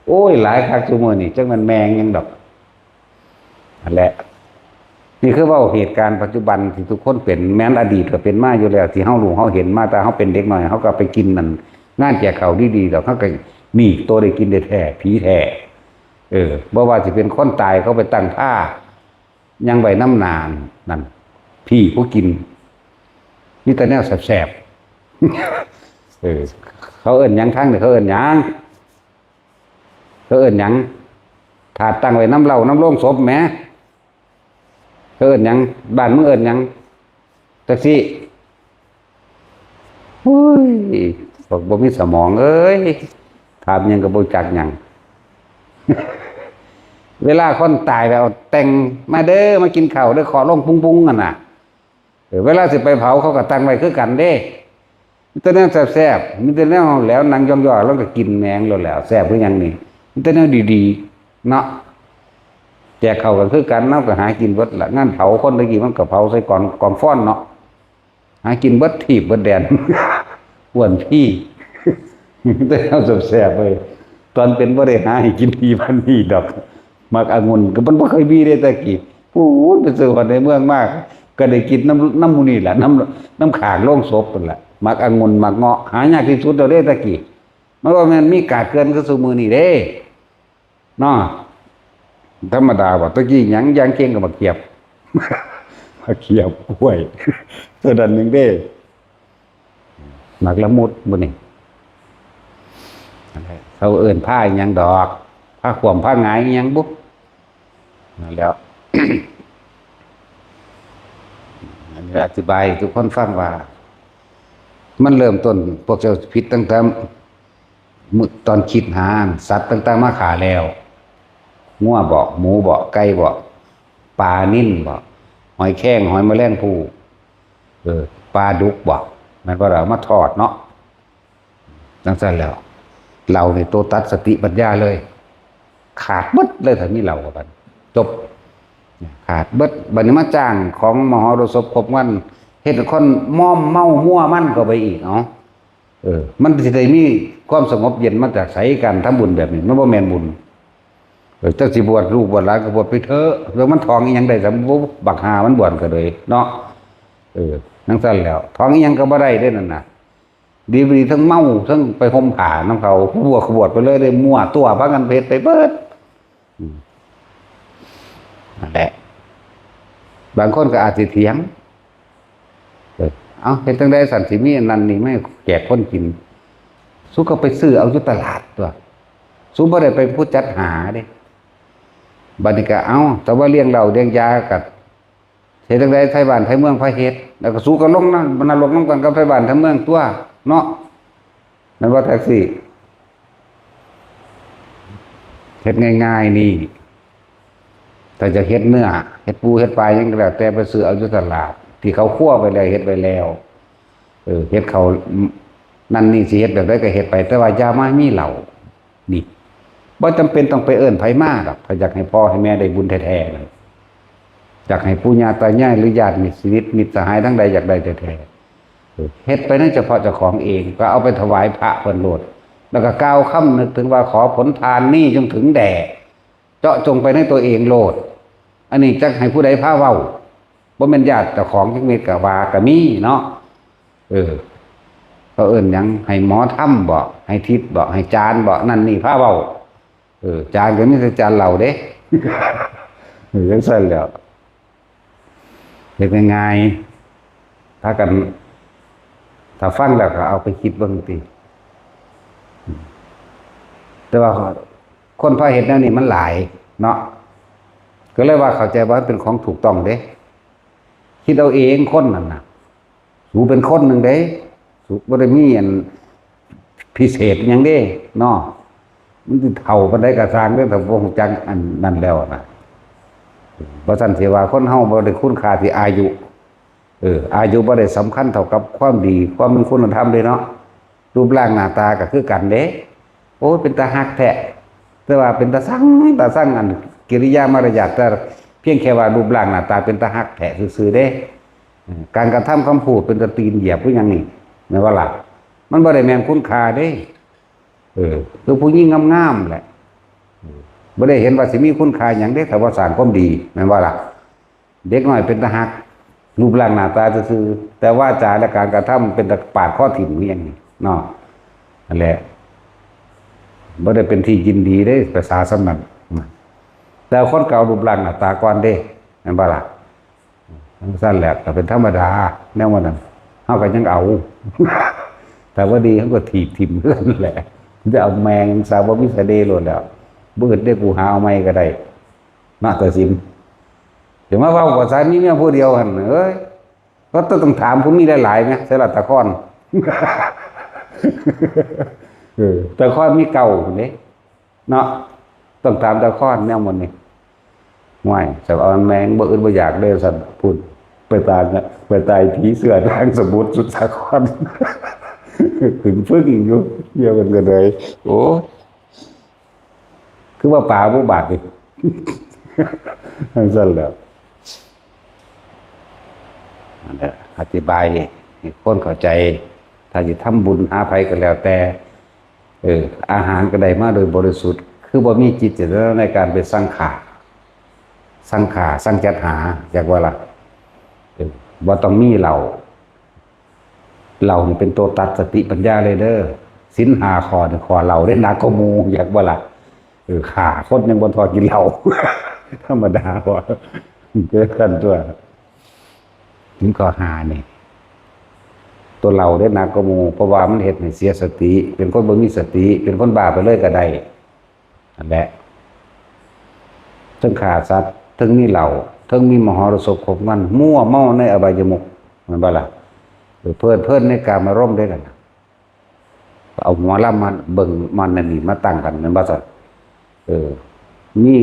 โอ้ย หลายคักซุมื้อนี้ จักแม่นแมงหยังดอก นั่นแหละ นี่คือเว้าเหตุการณ์ปัจจุบันที่ทุกคนเป็น แม้นอดีตก็เป็นมาอยู่แล้ว ที่เฮารู้เฮาเห็นมา แต่เฮาเป็นเด็กน้อย เฮาก็ไปกินนั่น งานแจกข้าวดีๆ ดอก เฮาก็นี่ โตได้กินได้แท้ ผีแท้ เออ บ่ว่าสิเป็นคนตาย เขาไปตั้งพา ยังไว้นำหน้านั่น ผีผู้กิน มีแต่แนวแสบๆ เออ เขาเอิ้นหยัง ทางนี่เขาเอิ้นหยัง เขาเอิ้นหยัง ถาดตั้งไว้นำเหล้านำโลงศพแหม เขาเอิ้นหยัง บ้านมึงเอิ้นหยัง จักซี่ โอ้ย บอกบ่มีสมองเอ้ย ถามหยังก็บ่จักหยัง เวลาคนตายแล้วแต่ง "มาเด้อ มากินข้าวเด้อ" เคาะลงปุ้งๆ นั่นน่ะ เออ เวลาสิไปเผาเขาก็ตั้งไว้คือกันเด้ มีแต่แนวแซ่บๆ มีแต่แนวแหลว นั่งย่องๆ แล้วก็กินแหมงโลดแหล้ว แซ่บคือหยังนี่ มีแต่แนวดีๆ เนาะ แจกข้าวก็คือกัน เฮาก็หากินเบิดล่ะ งานเผาคนตะกี้มันก็เผาใส่กอง กองฟอนเนาะ หากินเบิดทีบเบิดแดน อ้วนพี แต่เอาแซ่บๆ เว้ย ตอนเป็นบ่ได้หาให้กินดีปานนี้ดอก หมากองุ่นก็มันบ่เคยมีเด้แต่กี้ พู้นไปซื้อฮอดในเมืองมา ก็ได้กินนำ นำหมู่นี่ล่ะ นำ นำข้างโลงศพนั่นล่ะ หมากองุ่น หมากเงาะ หายากที่สุดแล้วเด้แต่กี้ มันบ่แม่นมีกาดเกลื่อนคือซุมื้อนี้เด้ เนาะ ธรรมดาบ่ ตะกี้หยัง อย่างเก่งก็หมากเขียบ หมากเขียบ กล้วย เท่านั้นหนึ่งเด้ หมากละมุดบ่นี่ เขาเอิ้นผ้าอิหยังดอก ผ้าขวม ผ้าหงายอิหยังบุ นั่นแหล้ว อันนี้อธิบายให้ทุกคนฟังว่า มันเริ่มต้น พวกเจ้าผิดตั้งแต่ มื้อตอนคิดหาสัตว์ต่างๆ มาฆ่าแล้ว งัวบ่ หมูบ่ ไก่บ่ ปลานิลบ่ หอยแครง หอยแมลงภู่ เออ ปลาดุกบ่ แม่นบ่ล่ะ เอามาทอดเนาะ จั่งซั่นแล้ว เหล้านี่ตัวตัดสติปัญญาเลย ขาดเบิดเลย ถ้ามีเหล้าเข้าไป จบ ขาดเบิด บัดนี้มาจ้างของมหรสพครบวัน เฮ็ดให้คนมอมเมามัวมันเข้าไปอีก เอ้า เออ มันสิได้มีความสงบเย็นมาจากไส การทำบุญแบบนี้ มันบ่แม่นบุญ เออ จักสิบวชลูกบวชหลานก็บวชไปเถอะ แล้วมันท่องอีหยังได้ สำหรับบักห่ามันบวชก็เลยเนาะ เออ จั่งซั่นแล้ว ท่องอีหยังก็บ่ได้เด้นั่นน่ะ ดีบ่ดีทั้งเมาทั้งไปห่มผ้านำเขา ผู้บวชก็บวชไปเลย ได้มั่วตัวพากันเฮ็ดไปเบิด อืม นั่นแหละ บางคนก็อาจสิเถียง เออ เอ้า เฮ็ดจั่งใด๋ซั่นสิมีอันนั้นนี่มาให้แจกคนกิน สุก็ไปซื้อเอาอยู่ตลาดตั๊ว สุบ่ได้ไปผู้จัดหาเด้ บัดนี้ก็ เอ้า แต่ว่าเลี้ยงเหล้าเลี้ยงยาก็ เฮ็ดจั่งใด๋ ไทบ้านไทเมืองพาเฮ็ด แล้วก็สุก็ลงนรกนำกันกับไทบ้านไทเมืองตั๊ว เนาะ แม่นบ่แท็กซี่ เฮ็ดง่ายๆ นี่ ถ้าจะเฮ็ดเนื้อ เฮ็ดปูเฮ็ดปลาหยังก็แล้วแต่ ไปซื้อเอาอยู่ตลาด ที่เขาคั่วไปแล้ว เฮ็ดไปแล้ว เออ เฮ็ดเขาวนั่นนี่ สิเฮ็ดแบบใดก็เฮ็ดไป แต่ว่าอย่ามามีเหล้า นี่ บ่จำเป็นต้องไปเอิ้นไผมาดอก ถ้าอยากให้พ่อให้แม่ได้บุญแท้ๆนั่น อยากให้ปู่ย่าตายายหรือญาติมิตร ชีวิตมิตรสหายทั้งใดอยากได้แท้ๆ เออ เฮ็ดไปในเฉพาะเจ้าของเอง ก็เอาไปถวายพระเพิ่นโลด แล้วก็กล่าวคำนึกถึงว่า ขอผลทานนี้จงถึงแด่ เจาะจงไปในตัวเองโลด อันนี้จักให้ผู้ใดพาเว้า บ่แม่นญาติเจ้าของจักเม็ดก็ว่าก็มีเนาะ เออ เขาเอิ้นหยัง ให้หมอธรรมบ่ ให้ทิศบ่ ให้จารย์บ่ นั่นนี่พาเว้า เออ จารย์ก็มีแต่จารย์เหล้าเด้ เออ จังซั่นแหล้ว เฮ็ดง่ายๆ พากัน ถ้าฟังแล้วก็เอาไปคิดเบิ่งติ แต่ว่าคนพาเฮ็ดแนวนี้มันหลายเนาะ ก็เลยว่าเข้าใจว่ามันเป็นของถูกต้องเด้ คิดเอาเองคนนั่นน่ะ สูเป็นคนหนึ่งเด้ สูบ่ได้มีอันพิเศษหยังเด้เนาะ มันสิเฒ่าปานใดก็ซ่างเด้ ถ้าบ่ฮู้จักอันนั้นแล้วนะ บ่ซั้นสิว่าคนเฮาบ่ได้คุณค่าที่อายุ เออ อายุบ่ได้สำคัญเท่ากับความดี ความมีคุณธรรมเด้เนาะ รูปร่างหน้าตาก็คือกันเด้ โอ้ย เป็นตาฮักแท้ แต่ว่าเป็นตาซัง ตาซัง อันกิริยามารยาท แต่เพียงแค่ว่ารูปร่างหน้าตาเป็นตาฮักแท้ซื่อๆเด้ เออ การกระทำคำพูดเป็นตาตีนเหยียบคือหยังนี่ แม่นบ่ล่ะ มันบ่ได้แม่นคุณค่าเด้ เออ คือผู้หญิงงามๆแหละ เออ บ่ได้เห็นว่าสิมีคุณค่าหยังเด้ ถ้าบ่สร้างความดี แม่นบ่ล่ะ เด็กน้อยเป็นตาฮัก รูปร่างหน้าตาซื่อๆ แต่วาจาและการกระทำเป็นตาปาดคอถิ่มคือหยังนี่เนาะ นั่นแหละ บ่ได้เป็นที่ยินดีเด้ ภาษาส่ำนั้น แต่คนเก่ารูปร่างหน้าตาก่อนเด้ แม่นบ่ล่ะ จังซั่นแหละ ก็เป็นธรรมดา แนวว่านั้น เฮาก็ยังเอา แต่ว่าดีเฮาก็ถีบถิ่มคือกันแหละ จะเอาแม่งซะ บ่มีเสน่ห์โลดแล้ว บ่อึดเด้ กูหาเอาใหม่ก็ได้ นาฏศิลป์ สิมาเว้าภาษามีเมียผู้เดียวหั่น เอ้ย ก็ต้องถามผู้มีหลายๆ ไง ใส่ละตะคอน เออ ตะคอนมีเก่าพุ้นเด้ เนาะ ต้องถามตะคอนแนวหมดนี่ ห่วย สะออนแมงบ่อึดบ่อยากเด้อ ซั่น พุ้น ไปตาย ไปตายผีเสื้อทางสมุทรสุดสาคร ขึ้นฟึ่งอยู่ เดียวกันก็เลย โอ้ คือว่าปลาบ่บาดนี่ จังซั่นแหล้ว นั่นแหละ อธิบายให้คนเข้าใจ ถ้าสิทำบุญหาไผก็แล้วแต่ เออ อาหารก็ได้มาโดยบริสุทธิ์ คือบ่มีจิตเจตนาในการไปสังฆ่า สังฆ่า สังจัดหา อยากว่าล่ะ เออ บ่ต้องมีเหล้า เหล้านี่เป็นตัวตัดสติปัญญาเลยเด้อ ศีลห้าข้อนี่ข้อเหล้าได้หนักกว่าหมู่ อยากบ่ล่ะ เออ ฆ่าคนยังบ่ทอกินเหล้า ธรรมดาบ่ เกิดกันตัว ศีลข้อห้านี่ ตัวเหล้าได้หนักกว่าหมู่ เพราะว่ามันเฮ็ดให้เสียสติ เป็นคนบ่มีสติ เป็นคนบ้าไปเลยก็ได้ นั่นแหละ เทิงฆ่าสัตว์ เทิงมีเหล้า เทิงมีมหรสพครบงาน มั่วเมาในอบายมุข แม่นบ่ล่ะ เออ เพลิดเพลินในกามารมณ์ได้นั่นน่ะ เอาหมอลำมาเบิ่งมันนั่นนี่มาตั้งกัน แม่นบ่ซั่น เออ มี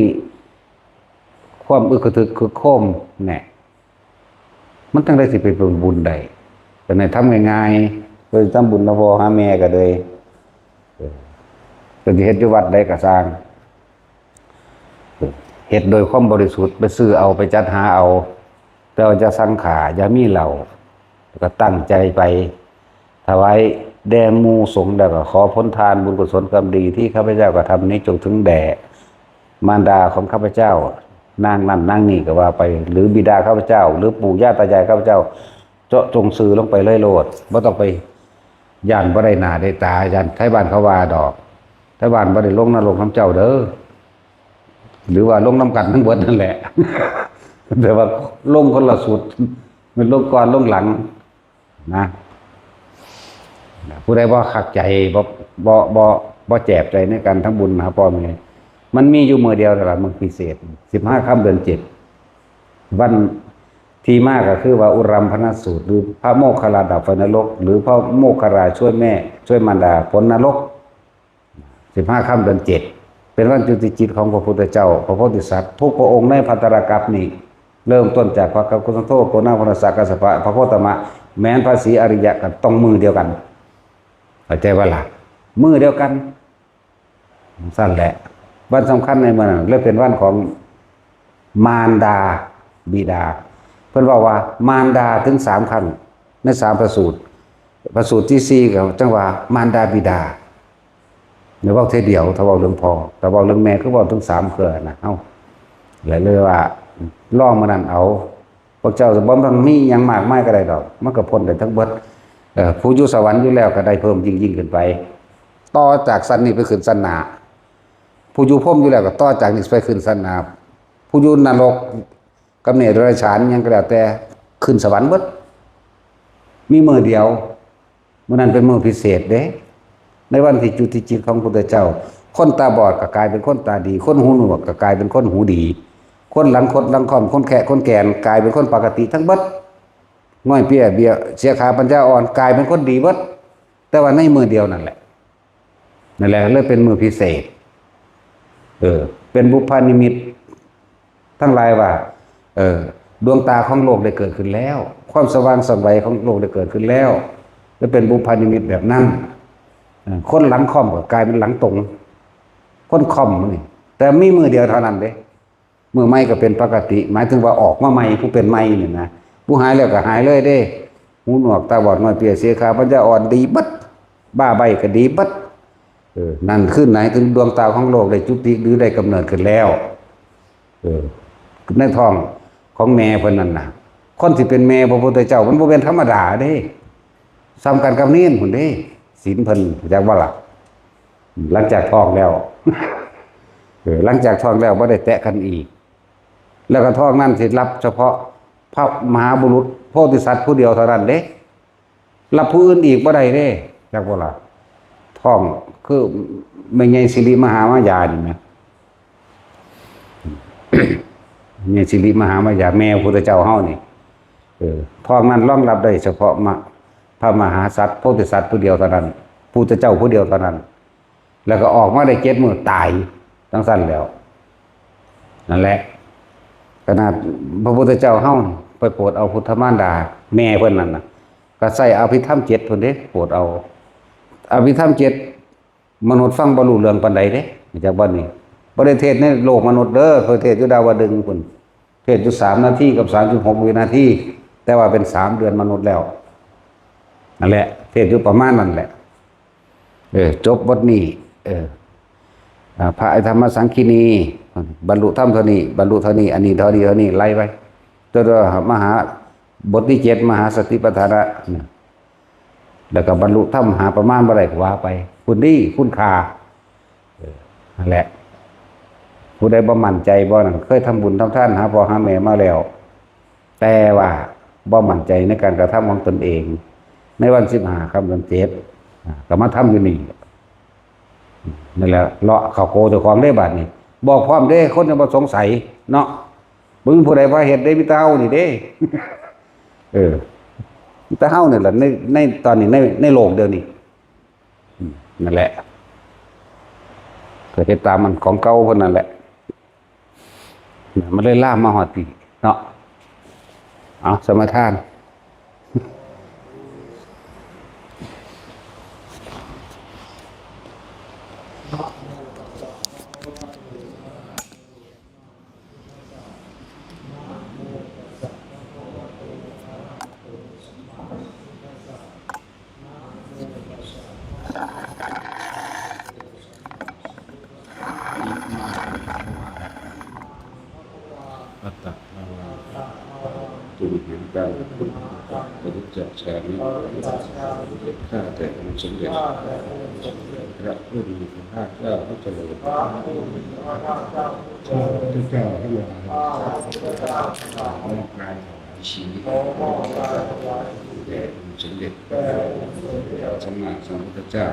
ความอึกกระทึกคึกโครมแหน่ มันจั่งใดสิไปเป็นบุญได้ ก็ให้ทำง่ายๆ โดยทำบุญหาพ่อหาแม่ก็เลย เออ ก็สิเฮ็ดอยู่วัดใดก็ซ่าง เฮ็ดโดยความบริสุทธิ์ ไปซื้อเอา ไปจัดหาเอา แต่ว่าจะสังฆ่า อย่ามีเหล้า แล้วก็ตั้งใจไป ถวายแด่หมู่สงฆ์ แล้วก็ขอผลทานบุญกุศลกรรมดีที่ข้าพเจ้ากระทำนี้จงถึงแด่มารดาของข้าพเจ้า นางนั่นนางนี่ก็ว่าไป หรือบิดาข้าพเจ้า หรือปู่ย่าตายายข้าพเจ้า เจาะจงซื่อลงไปเลยโลด บ่ต้องไปย้านบ่ได้หน้าได้ตา ย้านไทบ้านเขาว่าดอก ไทบ้านบ่ได้ลงนรกนำเจ้าเด้อ หรือว่าลงนำกันทั้งเบิดนั่นแหละ แต่ว่าลงคนละสุด มันลงก่อนลงหลัง นะ ผู้ใดบ่คักใจ บ่ บ่ บ่ บ่แจบใจในการทำบุญหาพ่อแม่ มันมีอยู่มื้อเดียวเท่านั้น มื้อพิเศษ สิบห้าค่ำเดือนเจ็ด วันที่มาก็คือว่าอุรัมพนสูตร หรือพระโมคคัลลาดับไฟนรก หรือพระโมคคัลลาช่วยแม่ ช่วยมารดาพ้นนรก สิบห้าค่ำเดือนเจ็ด เป็นวันจุติจิตของพระพุทธเจ้า พระโพธิสัตว์ ทุกพระองค์ในภัททรกัปปะนี้ เริ่มต้นจากพระกัสสปะโกณาโคณาสะกัสสปะ พระโคตมะ แม้นพระศรีอริยะก็ต้องมื้อเดียวกัน เข้าใจบ่ล่ะ มื้อเดียวกัน ซั่นแหละ วันสำคัญในมื้อนั้นเลยเป็นวันของมารดาบิดา เพิ่นเว้าว่ามารดาถึงสามครั้ง ในสามพระสูตร พระสูตรที่สี่ก็จั่งว่ามารดาบิดา เดี๋ยวเว้าเทื่อเดียว ถ้าเว้าเรื่องพ่อ แต่เว้าเรื่องแม่คือเว้าถึงสามเทื่อนะ เอ้า เลยเลยว่าลองมื้อนั้นเอา พวกเจ้าจะบ่ต้องมีหยังมากมายก็ได้ดอก มันก็พ้นได้ทั้งเบิด เอ่อ ผู้อยู่สวรรค์อยู่แล้วก็ได้เพิ่มยิ่งๆขึ้นไป ต่อจากชั้นนี้ไปขึ้นชั้นหน้า ผู้อยู่พรหมอยู่แล้วก็ต่อจากนี้ไปขึ้นชั้นหน้า ผู้อยู่นรกกับเนรชานหยังก็แล้วแต่ ขึ้นสวรรค์เบิด มีมื้อเดียว มื้อนั้นเป็นมื้อพิเศษเด้ ในวันที่จุติจิตของพุทธเจ้า คนตาบอดก็กลายเป็นคนตาดี คนหูหนวกก็กลายเป็นคนหูดี คนหลังคดหลังค่อม คนแคะคนแกน กลายเป็นคนปกติทั้งเบิด ง่อยเปี้ยเบี้ย เสียขาปัญญาอ่อน กลายเป็นคนดีเบิด แต่ว่าในมื้อเดียวนั่นแหละ นั่นแหละเลยเป็นมื้อพิเศษ เออ เป็นบุพนิมิต ทั้งหลายว่า เออ ดวงตาของโลกได้เกิดขึ้นแล้ว ความสว่างไสวของโลกได้เกิดขึ้นแล้ว และเป็นบุพนิมิตแบบนั้น เออ คนหลังค่อมก็กลายเป็นหลังตรง คนค่อมมื้อนี้ แต่มีมื้อเดียวเท่านั้นเด้ มื้อใหม่ก็เป็นปกติ หมายถึงว่าออกมาใหม่ ผู้เป็นใหม่นี่นะ ผู้หายแล้วก็หายเลยเด้ หูหนวกตาบอดง่อยเปี้ยเสียขาปัญญาอ่อนดีเบิด บ้าใบ้ก็ดีเบิด เออ นั่นคือหมายถึงดวงตาของโลกได้จุติหรือได้กำเนิดขึ้นแล้ว เออ ในท้องของแม่เพิ่นนั่นน่ะ คนที่เป็นแม่พระพุทธเจ้ามันบ่เป็นธรรมดาเด้ ส่ำกันกับเณรพุ้นเด้ ศีลเพิ่น จักบ่ล่ะ หลังจากท้องแล้ว เออ หลังจากท้องแล้วบ่ได้แตะกันอีก แล้วก็ท้องนั้นสิรับเฉพาะพระมหาบุรุษโพธิสัตว์ผู้เดียวเท่านั้นเด้ รับผู้อื่นอีกบ่ได้เด้ จักบ่ล่ะ ท้องคือแม่ใหญ่สิริมหามายานี่แหม แม่สิริมหามายา แม่พุทธเจ้าเฮานี่ เออ ท้องนั้นรองรับได้เฉพาะมะ พระมหาสัตว์โพธิสัตว์ผู้เดียวเท่านั้น พุทธเจ้าผู้เดียวเท่านั้น แล้วก็ออกมาได้เจ็ดมื้อตาย จั่งซั้นแล้ว นั่นแหละ ขนาดพระพุทธเจ้าเฮาไปโปรดเอาพุทธมารดา แม่เพิ่นนั่นน่ะ ก็ใช้อภิธรรมเจ็ดพุ้นเด้ โปรดเอา อภิธรรมเจ็ด มนุษย์ฟังบ่รู้เรื่องปานใดเด้ จากบัดนี้ บ่ได้เทศน์ในโลกมนุษย์เด้อ เพิ่นเทศน์อยู่ดาวดึงส์พุ้น เทศน์อยู่สามนาทีกับสามสิบหกวินาที แต่ว่าเป็นสามเดือนมนุษย์แล้ว นั่นแหละ เทศน์อยู่ประมาณนั้นแหละ เออ จบบทนี้ เออ อ่า พระอภิธรรมสังคีณี บรรลุธรรมเท่านี้ บรรลุเท่านี้ อันนี้เท่านี้ เท่านี้ ไล่ไป จนว่ามหา บทที่เจ็ด มหาสติปัฏฐานะ แล้วก็บรรลุธรรมหาประมาณบ่ได้ก็ว่าไป พุ้นดี พุ้นค่า เออ นั่นแหละ ผู้ใดบ่มั่นใจบ่นั่น เคยทำบุญทำทานหาพ่อหาแม่มาแล้ว แต่ว่าบ่มั่นใจในการกระทำของตนเอง ในวันสิบห้าค่ำเดือนเจ็ด อ่า ก็มาทำอยู่นี่ นั่นแหละ เลาะเข้าโกเจ้าของเด้บาดนี้ บอกพร้อมเด้ คนจะบ่สงสัยเนาะ บ่มีผู้ใดพาเฮ็ดเด้ มีแต่เฮานี่เด้ เออ มีแต่เฮานี่แหละ ใน ในตอนนี้ ใน ในโลกเดี๋ยวนี้ อืม นั่นแหละ ก็เฮ็ดตามมันของเก่าเพิ่นนั่นแหละ มันเลยลามมาฮอดพี้เนาะ เอาสมาทานอัตตะมาวาตุมหังกัง ปริจจามิ ข้าแต่องค์สมเด็จพระผู้มีพระภาคเจ้าผู้เจริญ ข้าพเจ้าทั้งหลาย ขอมอบกายถวายชีวิต แด่องค์สมเด็จพระสัมมาสัมพุทธเจ้า